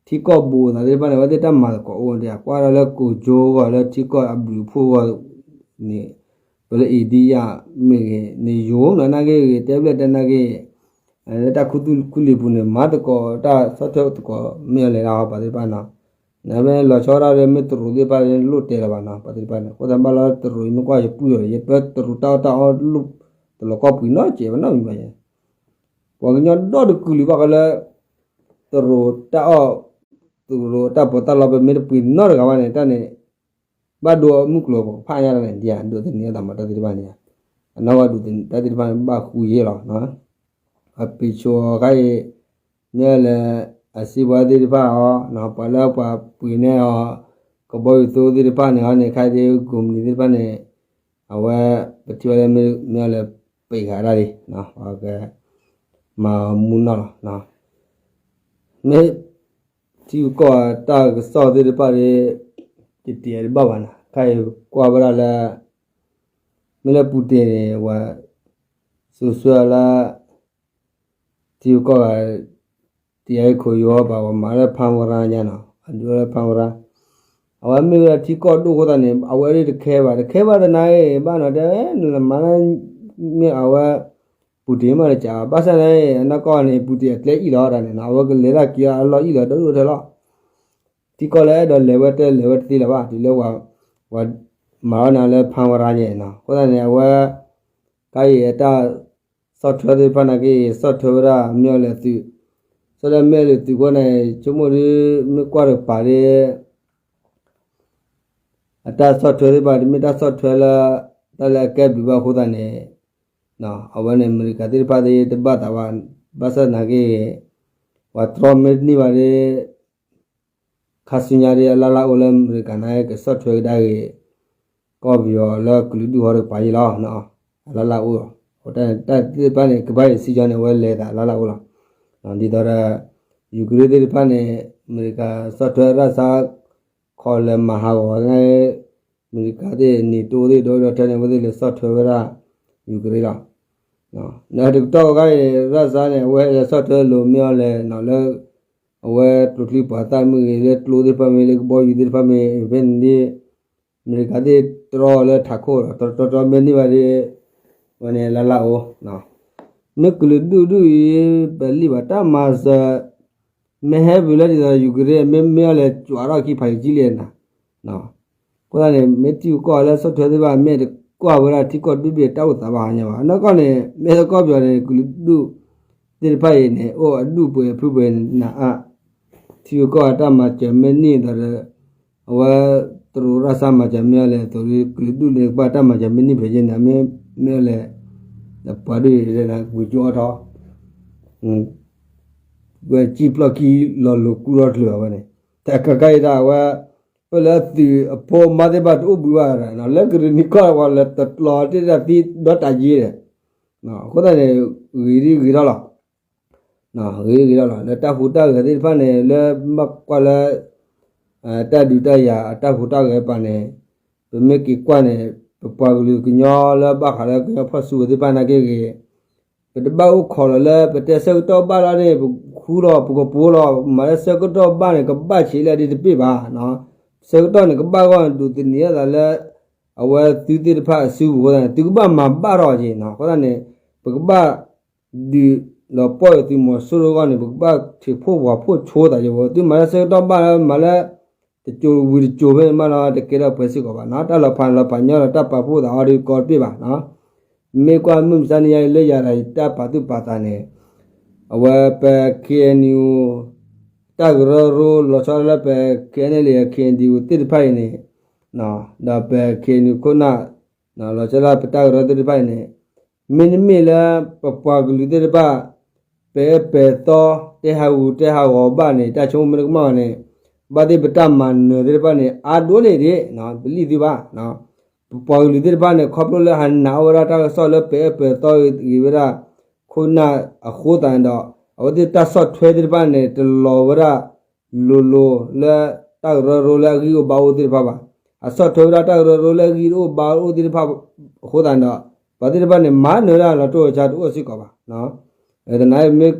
ထံကီၢ်ဘူးအသးသ့ၣ်တဖၣ်န့ၣ် အဝဲသ့ၣ်တၢ်မၤသကိးအိၣ်ဒံး ကွၢ်ဒၣ်လၢကိးကၠိဂီၢ်လၢထံကီၢ်အဘျုးအဖှိၣ်ဂီၢ်န့ၣ် ပလၢအံၤဒံယၣ်မ့ၢ်ဂ့ၤ န့ၣ်ယိၤနီၤ နာ်က့ဂ့ၤ တဲဘျဲၣ်တဲနာ်က့ လၢတၢ်ခူသူၣ်ခူလံၤပူၤန့ၣ် မၤသကိးတၢ်ဆီၣ်ထွဲသကိး မ့ၢ်အီၤလဲၣ်ဒၣ်ပှၤသ့ၣ်တဖၣ်နီၤ နမ့ၢ်လီၤဆီဒၣ်ဒီး မ့ၢ်တရူးသ့ၣ်တဖၣ် လိၣ်တဲလၢၤဘၣ်နီၤ ပှၤသ့ၣ်တဖၣ်န့ၣ် အဃိသတးဘၣ်လီၤတရူး ယမ့ၢ်ကွၢ်ယပုၢ်ဒီး ယပၢတရူးတၢ်အီၣ်တၢ်အီလိၣ် တလီၤကီၢ်ပှံၤနီတစဲးဘၣ်နီတမံၤဘၣ်ယဲ ပှၤကညီဒီတကလုာ်ဘၣ်ဃီလၢ တရူးတၢ်အီၣ် တရူးတၢ်ပီးတၢ်လီ ပမ့ၢ်တပှ့ၤနီတဂၤဘၣ်န့ၣ် တၢ်န့ၣ် ဘၣ်ဒိအမုၢ်ကျိၤပကဖးညါတၢ်န့ၣ် ဒ်ဒိးသန့ၤအသးမၤတၢ်သ့ၣ်တဖၣ်န့ၣ် အနီၢ်ဝဲဒိးသန့ၤတၢ်သ့ၣ်တဖၣ်န့ၣ် ဘၣ်ဃူယဲလီၤ. အပံးဆိးခါအံၤ မ့ၢ်လၢ အစံးပှၤသ့ၣ်တဖၣ်အီၤ ပှၤလၢပှၤပှ့ၤန့ၢ်အီၤ ကဘီယူၤသိသ့ၣ်တဖၣ်န့ၣ်အီၤန့ၣ် ခါအံၤဒ်ကိးမုၢ်နံၤသ့ၣ်တဖၣ်န့ၣ် အဝဲ ပထံၣ်ဝဲလၢမ့ၢ်အီၤလၢပံးဃာ်ဒၣ်လံ ပကမၤမူနီၢ်လီၤ. မ့ၢ် ထံဂုၤကီၢ်ဂၤတၢ်ကစီၣ်သ့ၣ်တဖၣ်ဒီး တတံၤအတဘၣ်ဘၣ်နီၤ ခါအံၤကွၢ်ဝဲဒၣ်လၢ မ့ၢ်လၢပူၤတ့ၢ်န့ၣ် ပှၤ စိၤဆှၢလၢ ထံဂုၤကီၢ်ဂၤ တံၤအခိၣ်ယိၤဘၣ် ပှၤမၤလၢဖါဝရါညါနီၤ အဒုးလၢဖါဝရါ အဝဲမ့ၢ်ဝဲဒၣ်ထံကီၢ်ဒိၣ်အဃိသတးန့ၣ် အဝဲဒၣ်တခဲဘၣ် တခဲဘၣ်သနာ်က့ ဘၣ်နီၤ တဲ နမၤလၢ မ့ၢ်အဝဲ ပူၤတ့ၢ်မ့ၢ်တကး ဘၣ်ဆၣ်သနာ်က့ အနီၢ်ကီၢ်န့ၣ် ပူၤတ့ၢ်အကျဲအံၣ်လီၤတၢ်န့ၣ်နီၤ အဝဲကလဲၤတၢ်က့ၤအလီၢ်အံၣ်လီၤ ဒီဒူၣ်ဒီထၢလီၤ ထံကီၢ်လၢအဲၣ်ဒိးလဲၤဝဲတလဲၤဝဲတသ့လၢၤဘၣ် တုၤလၢပှၤ ပှၤမၤလီၤနၤလၢဖါဝရါညါနီၤ အဃိသတးန့ၣ် အဝဲ ခါအံၤအတၢ် ဆီၣ်ထွဲသ့ၣ်တဖၣ်နာ်က့ ဆီၣ်ထွဲဝဲဒၣ် မ့ၢ်အီၤလဲၣ်သုး ဆီၣ်ထွဲမ့ၢ်အီၤလဲၣ်သုးအဃိန့ၣ် ဆိကမိၣ်ဒ် မ့ၢ်ကွၢ်တကပၤဒ် အတၢ်ဆီၣ်ထွဲသ့ၣ်တဖၣ် တမ့ၢ်တၢ်ဆီၣ်ထွဲလၢ တၢ်လၢအကဲဘျုးဘၣ်အဃိသတးန့ၣ် အဝဲန့ၣ် အမဲရကၤသ့ၣ်တဖၣ်သ့ၣ်တဘၣ်သးဘၣ် ဘၣ်ဆၣ်သနာ်က့ ပှၤတြီမ့ၢ်တန့ၢ်ဘၣ်ဒ် ခါဆူညါဒ်အလၢ်လၢ်အိၣ်လၢအမဲရကၤန့ၣ် ကဆီၣ်ထွဲကဒါက့ၤ ကီၢ်ပယီၤလၢကလုာ်ဒူၣ်ဟီၣ်တကပၤအံၤလီၤ. အလၢ်လၢ်အိၣ်လီၤ. တၢ်သ့ၣ်တဖၣ်န့ၣ် ကဘၣ်ယဲၢ်စံကၠီန့ၣ် အဝဲလဲၤသးအလၢ်လၢ်အိၣ်လီၤ. ဒ်သိးဒီး ယူၤကရ့သ့ၣ်တဖၣ်န့ၣ် အမဲရကၤဆီၣ်ထွဲရၢ်စါ ခီလဲၤမၤဟးဂီၤန့ၣ် အမဲရကၤသ့ၣ် NATO သ့ၣ်ဒီးဒီးထဲန့ၣ် အဝဲသ့ၣ်လဲၤဆီၣ်ထွဲဝဲဒၣ် ယူၤကရ့လီၤ. တကတီၢ်ခါအံၤ ရၢ်စါန့ၣ် အဝဲလဲၤဆီၣ်ထွဲလိာ်မ့ၢ်အီၤလဲၣ်နီၤ လၢ အဝဲကျိချံမျိာ်သၣ်မ့ၢ်ဂ့ၤ လၢကျိသ့ၣ်တဖၣ်မ့ၢ် လၢကဘီယူၤသ့ၣ်တဖၣ်မ့ၢ် ဖဲန့ၣ်ဒ် အမဲရကၤသ့ၣ်တြီလၢထးခိၣ်ဒီး တြီတြီတြီမ့ၢ်န့ၢ်ဘၣ်ဒ် ဝဲန့ၣ်လၢ်လၢ်အိၣ် မ့ၢ်ကလုာ်ဒူၣ်ဒူၣ်အံၤ ပလံၣ်ဘၣ်တၢ်မၤစၢၤ မ့ၢ်ဟဲပူၤလၢဒ်သိးယူၤကရ့ မ့ၢ်မ့ၢ်အီၤလဲၣ် ကၠွးထီၣ်ခံဖးယံာ်ကံလံနီၤ အဃိသတးန့ၣ် မ့ၢ်ထံဂုၤကီၢ်ဂၤလၢဆီၣ်ထွဲသ့ၣ်တဖၣ် မ့ၢ် ကွၢ်ဝဲဒၣ်ထံကီၢ်ဒုၣ်ဒွဲၣ်တၢ်အိၣ်သးဘၣ်ဟါညါဘၣ်. နီၢ်ကီၢ်န့ၣ် မ့ၢ်သကီၢ်ပယီၤန့ၣ် ကလုာ်ဒူၣ်သ့ၣ်တဖၣ်အံၤန့ၣ် အိၣ်အဒူၣ်ပှဲၤဖုပှဲၤနးအါ, ထံဂုၤကီၢ်ဂၤတၢ်မၤစၢၤမ့ၢ်န့ၢ်ဒီး အဝဲ တရူးရၢ်စၢ်မၤစၢၤမ့ၢ်အီၤလဲၣ် သိးကလုာ်ဒူၣ်န့ၣ် ကဘၣ်တၢ်မၤစၢၤမ့ၢ်န့ၢ်ဖဲယဲၢ်န့ၣ် မ့ၢ်အီၤလဲၣ် ပှၤဒ်ဝံၤကၠိအီထီ ဝဲစံၣ်ဖျီၣ်ခံလီၤလိၤကူထီၣ်တချုးအဝဲန့ၣ်, တၢ်ကကါအံၤဒၣ်အဝဲ ပလၢသုးအဖိအမါသ့ၣ်တဖၣ်တအိၣ်ဘှံးဘၣ်, လၢကရံၣ်နံၤကီၢ်ဝဲလၢတပျီၤတ့ၢ်တၢ်သံဒီးတၢ်ယ့ဒီး, အဃိသတးန့ၣ် ဂ့ၤဒ်ဂ့ၤထီၣ်လီၤ. ဂ့ၤဂ့ၤထီၣ်လီၤ လၢတၢ်ဟူးတၢ်ဂဲၤသ့ၣ်တဖၣ်န့ၣ် လၢဘၣ်ကွၢ်လၢ တၢ်ဒုးတၢ်ယၤအတၢ်ဟူးတၢ်ဂဲၤပာ်န့ၣ်, ပမ့ၢ်က့ၤကွၢ်န့ၣ် ပပှၤကလုာ်ကညီလၢဘၣ်ဃးလၢကညီဖီၣ်စုကဝဲၤသ့ၣ်တဖၣ်နာ်က့ဂ့ၤ ပတဘၣ်အိၣ်ခိးလီၤလၢပတဲဆၢကတီၢ်ဘၣ်လီၤန့ၣ် ပဃူလီၤပကပိာ်လီၤ မၤလၢဆၢကတီၢ်ဘၣ်န့ၣ် ကဘၣ်ဆံးလၢဒ်တပ့ၢ်ဘၣ်, ဆၢကတီၢ်န့ၣ်ကဘၣ်ဂီၢ်န့ၣ် ဒိးသန့ၤအသးလၢ အဝဲသုသ့ၣ်တဖၣ်အစုပူၤအဃိသတးန့ၣ် သုကဘၣ်မၤဘၣ်ထီၣ်က့ၤနီၤ အဃိသတးန့ၣ် ပကဘၣ် ဒုးလီၤပှီၢ်က့ၤသုးမီၤစိရိၤအဂီၢ်န့ၣ် ပကဘၣ်ထံးဖှိၣ်ဝၤဖှိၣ်ဆိသးက့ၤဝဲ သုမၤလၢဆၢကတီၢ်ဘၣ်လၢ မၤလၢ တစိၤဝံၤတစိၤဖဲန့ၣ်မးနီၤ တကဲထီၣ်ပှဲၤစ့ၢ်ကီးဘၣ်နီၤ တၢ်လီၤဖးန့ၣ်လီၤဖးညီဒီး တၢ်ပာ်ဖှိၣ်သးအီၤဒီးကီတပ့ၢ်ဘၣ်နီၤ မ့ၢ်ကွၢ်မုၢ်မဆါတနံၤအံၤလၢယၤဒီးယတၢ်ပာ်သူၣ်ပာ်သးန့ၣ် အဝဲပ ခ့ၣ်အဲၣ်ယူၣ် တၢ်ကရၢကရိလီၤဆီဒၣ်လၢပ ခ့ၣ်အဲၣ်ယူၣ် ခ့ၣ်အဲၣ်ယူၣ်သ့ၣ်တဖၣ်အံၤန့ၣ် ဒီးပ ခ့ၣ်အဲၣ်ယူၣ် ခိၣ်နၢ် လီၤဆီဒၣ်ပတၢ်ကရၢသ့ၣ်တဖၣ်အံၤန့ၣ် မ့တမ့ၢ်လၢပပှၤကလုာ်သ့ၣ်တဖၣ် ပအဲၣ်ပၢၢ်သီ တဲဟးဂူာ်တဲဟးဂီၤဘၣ်န့ၣ် တၢ်ဆိကမိၣ်မ့ၢ်တကမၣ်ဘၣ်န့ၣ် ဘၣ်သ့ၣ်ပတၢ်မၤနၢၤသ့ၣ်တဖၣ်န့ၣ် အါဒိၣ်န့ၢ်ဒံး ပလံၣ်သုဘၣ် ပပှၤကလုာ်သ့ၣ်တဖၣ်န့ၣ် ခီဖျိလၢဟးနာ်အီၣ်ဝဲဒၣ်တၢ်ကစီၣ်လၢပအဲၣ်ပၢၢ်သီဂ့ၤဝဲဒၣ် ခိၣ်နၢ်အဃိသတးန့ၣ်ဒီး အဝဲသ့ၣ်တၢ်ဆီၣ်ထွဲသ့ၣ်တဖၣ်န့ၣ် တလီၤဝဲဒၣ်လိၤလိၤလၢတၢ်ကရၢကရိလၢအဂံၢ်အိၣ်ဘါအိၣ်သ့ၣ်တဖၣ်ဘၣ်. အဆီၣ်ထွဲဝဲဒၣ်တၢ်ကရၢကရိလၢအဂံၢ်တအိၣ်ဘါအိၣ်သ့ၣ်တဖၣ်အဃိသတးန့ၣ်ဒီး ပှၤသ့ၣ်တဖၣ်န့ၣ် မၤနၢၤဒၣ်လီၤတိၢ်လီၤဆါတအိၣ်စ့ၢ်ကီးဘၣ်. သနာ်က့မ့ၢ်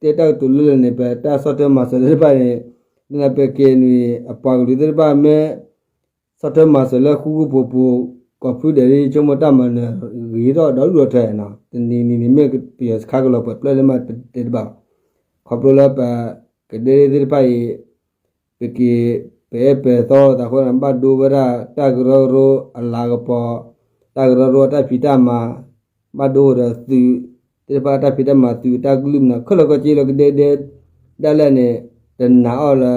တဲတၢ်ကတိၤလၢလၢ်န့ၣ် ပတၢ်ဆီၣ်ထွဲမၤစၢၤသ့ၣ်တဖၣ်န့ၣ် မ့ၢ်ပက့ၤနွံ အပှၤကလုာ်သ့ၣ်တဖၣ်မ့ၢ် ဆီၣ်ထွဲမၤစၢၤလၢဃူဃူဖိးဖိး ကိးဖုဒဲးဒ်ဆိကမိၣ်တၢ်မၤနၢၤဂ့ၤထီၣ်ဒီဒူၣ်ဒီထၢနီၤ တနံၤနံၤန့ၣ် မ့ၢ်ပယီၤစခါကလီၤပှဲၤပျၢၢ်လၢမးတတဲတဘၣ်ဘၣ်. ခီဖျိလၢပ ကဒဲဒဲသ့ၣ်တဖၣ်အံၤ ပက့ၤ ပအဲၣ်ပၢၢ်သီသးအဃိသတးန့ၣ် ဘၣ်ဒိဝဲဒၣ်တၢ်ကရၢကရိအလၤကပီၤ တၢ်ကရၢကရိအတၢ်ဖံးတၢ်မၤ ဘၣ်ဒိဒီးသုးသ့ၣ်တဖၣ်အတၢ်ဖံးတၢ်မၤ သုးအတၢ်ကလုၢ်မနုၤ ခဲလၢာ်ခဲဆ့လၢကဒဲဒဲ ဒၣ်လဲာ်န့ၣ် တနာ်အီၤလၢ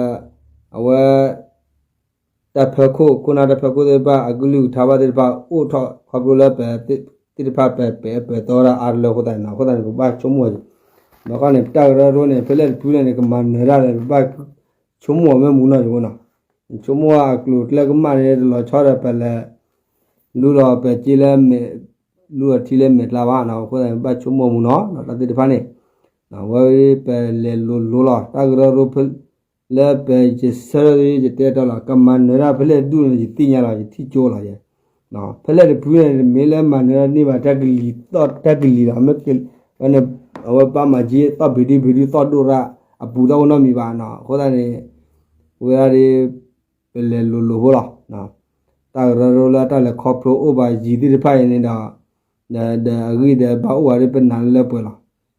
အဝဲ တၢ်ဖၢခိၣ် ခိၣ်နၢ်တၢ်ဖၢခိၣ်သ့ၣ်တဖၣ် အကလုၢ်ကထါဘၣ်သ့ၣ်တဖၣ် အိၣ်ထီၣ်ခီဖျိလၢပသ့ၣ်တဖၣ်ပ ပအဲၣ်ပၢၢ်သီဝဲဒၣ်အါတလၢအဃိသတးန့ၣ်နီၤ အဃိသတးန့ၣ် ပဘၣ်ဆိကမိၣ်အီၤ ဘၣ်ဃီန့ၣ် ပတၢ်ကရၢကရိန့ၣ် ဖဲလဲၣ်တဖုလဲၣ်န့ၣ် ကမၤနၢၤတၢ်ဒီး ပဘၣ်ဆိကမိၣ်အီၤမ့ၢ်မူနီၤယိနီၤ ဆိကမိၣ်အကျိၤအကျဲကမၣ်န့ၣ် တလီၤဆီဒီးပလဲၤ လူလီၤပစ့လၢမဲာ် လူလီၤထံလၢမဲာ်ကျါဘၣ်နီၤ အဃိသတးန့ၣ် ပဘၣ်ဆိကမိၣ်အီၤမူနီၤ တၢ်သ့ၣ်တဖၣ်န့ၣ် ဝဲပလဲၤလိၤလိၤလီၤ တၢ်ကရၢကရိ လၢပယဆၢထၢၣ်ယတဲတီလီၤ ကမၤနၢၤတၢ်ဖဲလဲၣ်တဒူၣ်န့ၣ် ယသ့ၣ်ညါလီၤ ယထံၣ်ကၠိလီၤယဲ ဖဲလဲၣ်တဖုန့ၣ် မ့ၢ်လၢမၤနၢၤတၢ်န့ၢ်ဘၣ် တၢ်ကလံၤသီၣ် တၢ်ကလံၤလီၤ မ့ၢ်ဝဲန့ၣ် အဝဲပၢ်မၤက့သီၣ်ဘ့ၣ်ဒုဘ့ၣ်ဒုသီၣ်ဒိၣ်ရၣ် အပူၤတၢ်အိၣ်နီတမံၤဘၣ်နီၤ အဃိသတးန့ၣ် ဝဲဒၣ်ဒ် ပလဲၤလိၤလိၤဖိလီၤ တၢ်ကရၢကရိလၢတၢ်လဲၤခီဖျိအိၣ်ဘၣ်ယံၤသ့ၣ်တဖၣ်အံၤန့ၣ်ဒီး ဒီးအဂံၢ်ဒီးဘါအိၣ်ဝဲဒၣ်ပနၢ်လၢပှဲၤ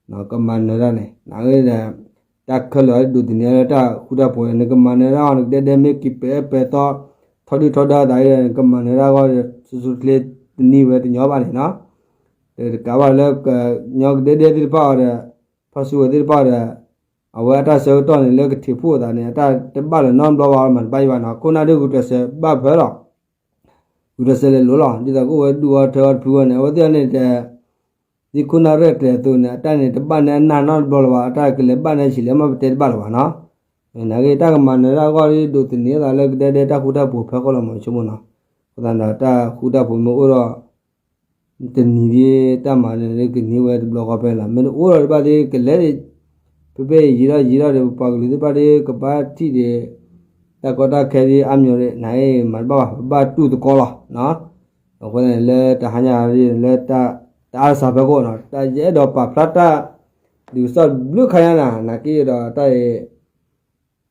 လီၤ ကမၤနၢၤတၢ်န့ၣ် နဂ့ၤဒီး တၢ်ခဲလၢာ်ဒိးသန့ၤလၢတၢ်ဃူတၢ်ဖိး နကမၤနၢၤတၢ်အီၤ နကဒဲဒဲမ့ၢ်က့ၤပအဲၣ်ပၢၢ်သီ ထီဒုၣ်ထီဒါသးအံၤ နကမၤနၢၤတၢ်အဂီၢ် ဆူၣ်ဆူၣ်ချ့တနံၤဝဲတညီဘၣ်န့ၣ်နီၤ တကးဘၣ်လၢကညီကဒဲဒဲသ့ၣ်တဖၣ်အီၤဒီး ဖီၣ်စုကဝဲၤသ့ၣ်တဖၣ်အီၤဒီး အဝဲအတၢ်ဆၢကတီၢ်န့ၣ် လၢကထံးဖှိၣ်အသးန့ၣ် အတၢ်တဘၣ်လၢၤနီတဘျီဘၣ် မၤတဘၣ်ယံၤဘၣ်နီၤ ခိၣ်နၢ်ဒ်ဂုာ်ကျဲးစၢးဘၣ်ဖၢလီၤ ဂုာ်ကျဲးစၢးလဲၤလိၤလီၤ ဒ်သိးကအိၣ်ဝဲဒူၣ်အီၤထၢအီၤတဖုဝဲန့ၣ် အဝဲသ့ၣ်န့ၣ်တဲ ဒ်ခိၣ်နၢ်ရဲၣ်ကျဲၤအသိးန့ၣ် အတၢ်န့ၣ်တဘၣ်န့ၢ်အနၢ်နီတဘျီလၢၤဘၣ် အတၢ်ကလဲၤဘၣ်န့ၢ်ဆံးလဲၣ်မးပတဲတဘၣ်လၢၤဘၣ်နီၤ နဂ့ၤတၢ်ကမၤနၢၤတၢ်အဂီၢ်ဒ်ဒိးသန့ၤအသးလၢကဒဲဒဲတၢ်ဃူတၢ်ဖိးဖဲဃီလီၤမးဆိကမိၣ်နီၤ အဃိသတးဒီးတၢ်ဃူတၢ်ဖိးမ့ၢ်အိၣ်ဒီး တနံၤဒ်တၢ်မၤန့ၣ်ကန့ၢ်ဝဲတဘျီဃီဖဲလီၤ မ့ၢ်တအိၣ်ဒီးတဘၣ်သ့ၣ်ကလဲၤ ဖဲဖဲယံာ်ထီၣ်ယံာ်ထီၣ်ဒီး ပပှၤကလုာ်သ့ၣ်တဖၣ်ဒီး ကဘၣ်ထံၣ်ဒီး တၢ်ကီတၢ်ခဲဒ်အါမံၤဒီး နဂ့ၤမၤတဘၣ်ဘၣ် ပဘၣ်တူၢ်သကိးလီၤ အဃိန့ၣ် လၢတဟါညါလၢ တအါစှၤဖဲခိၣ်နီၤ တၢ်ယအဲၣ်ဒိးပာ်ဖျါတၢ် ဒုးကစီၣ်ဘျုးခါညါနၤ နာ်က့ဒီးတၢ်အံၤ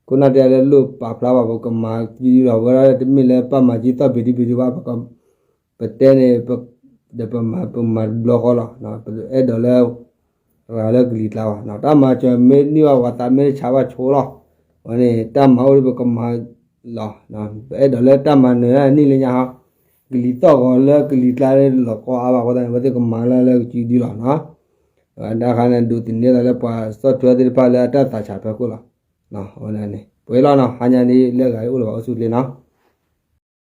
ခိၣ်နၢ်တဲလၢလိၣ်ပာ်ဖျါဘၣ် ပကမၤကံလီၤဝဲဒၣ်တမ့ၢ်လၢပၢ်မၤကံသီၣ်ဘ့ၣ်ဒုဘ့ၣ်ဒုဘၣ် ပတဲန့ၣ် ဒီးပမၤပမၤတဘျီဃီလီၤ ပအဲၣ်ဒိးလၢ ရၤလၢကလံၤကျါဘၣ် တၢ်မၤစၢၤမ့ၢ်န့ၢ်ဘၣ်ပှၤသးမ့ၢ်တဆါဘၣ်ဆိလီၤ ဝဲန့ၣ် တၢ်မၤအိၣ်ဒ်ပကမၤလီၤ ပအဲၣ်ဒိးလၢတၢ်မၤနၢၤတၢ်န့ၣ်လၢညါဟီ ကလံၤသီၣ်ဂီၤလၢကလံၤကျါလၢလီၤကီအါဘၣ်အဃိသတးန့ၣ် အဝဲသ့ၣ်ကမၤလၢလၢကစုဒုလီၤနီၤ. တၢ်ခါန့ၣ် ဒိးသန့ၤသးလၢပှၤဆီၣ်ထွဲသ့ၣ်တဖၣ်လၢအတၢ်သးဆးဖီခိၣ်လီၤ. အဝဲန့ၣ် ပှဲၤလီၤနီၤ ဟါညါဒ်လၢအဂၤအိၣ်လၢၤဘၣ်အိၣ်ဆူၣ်ချ့နီၤ.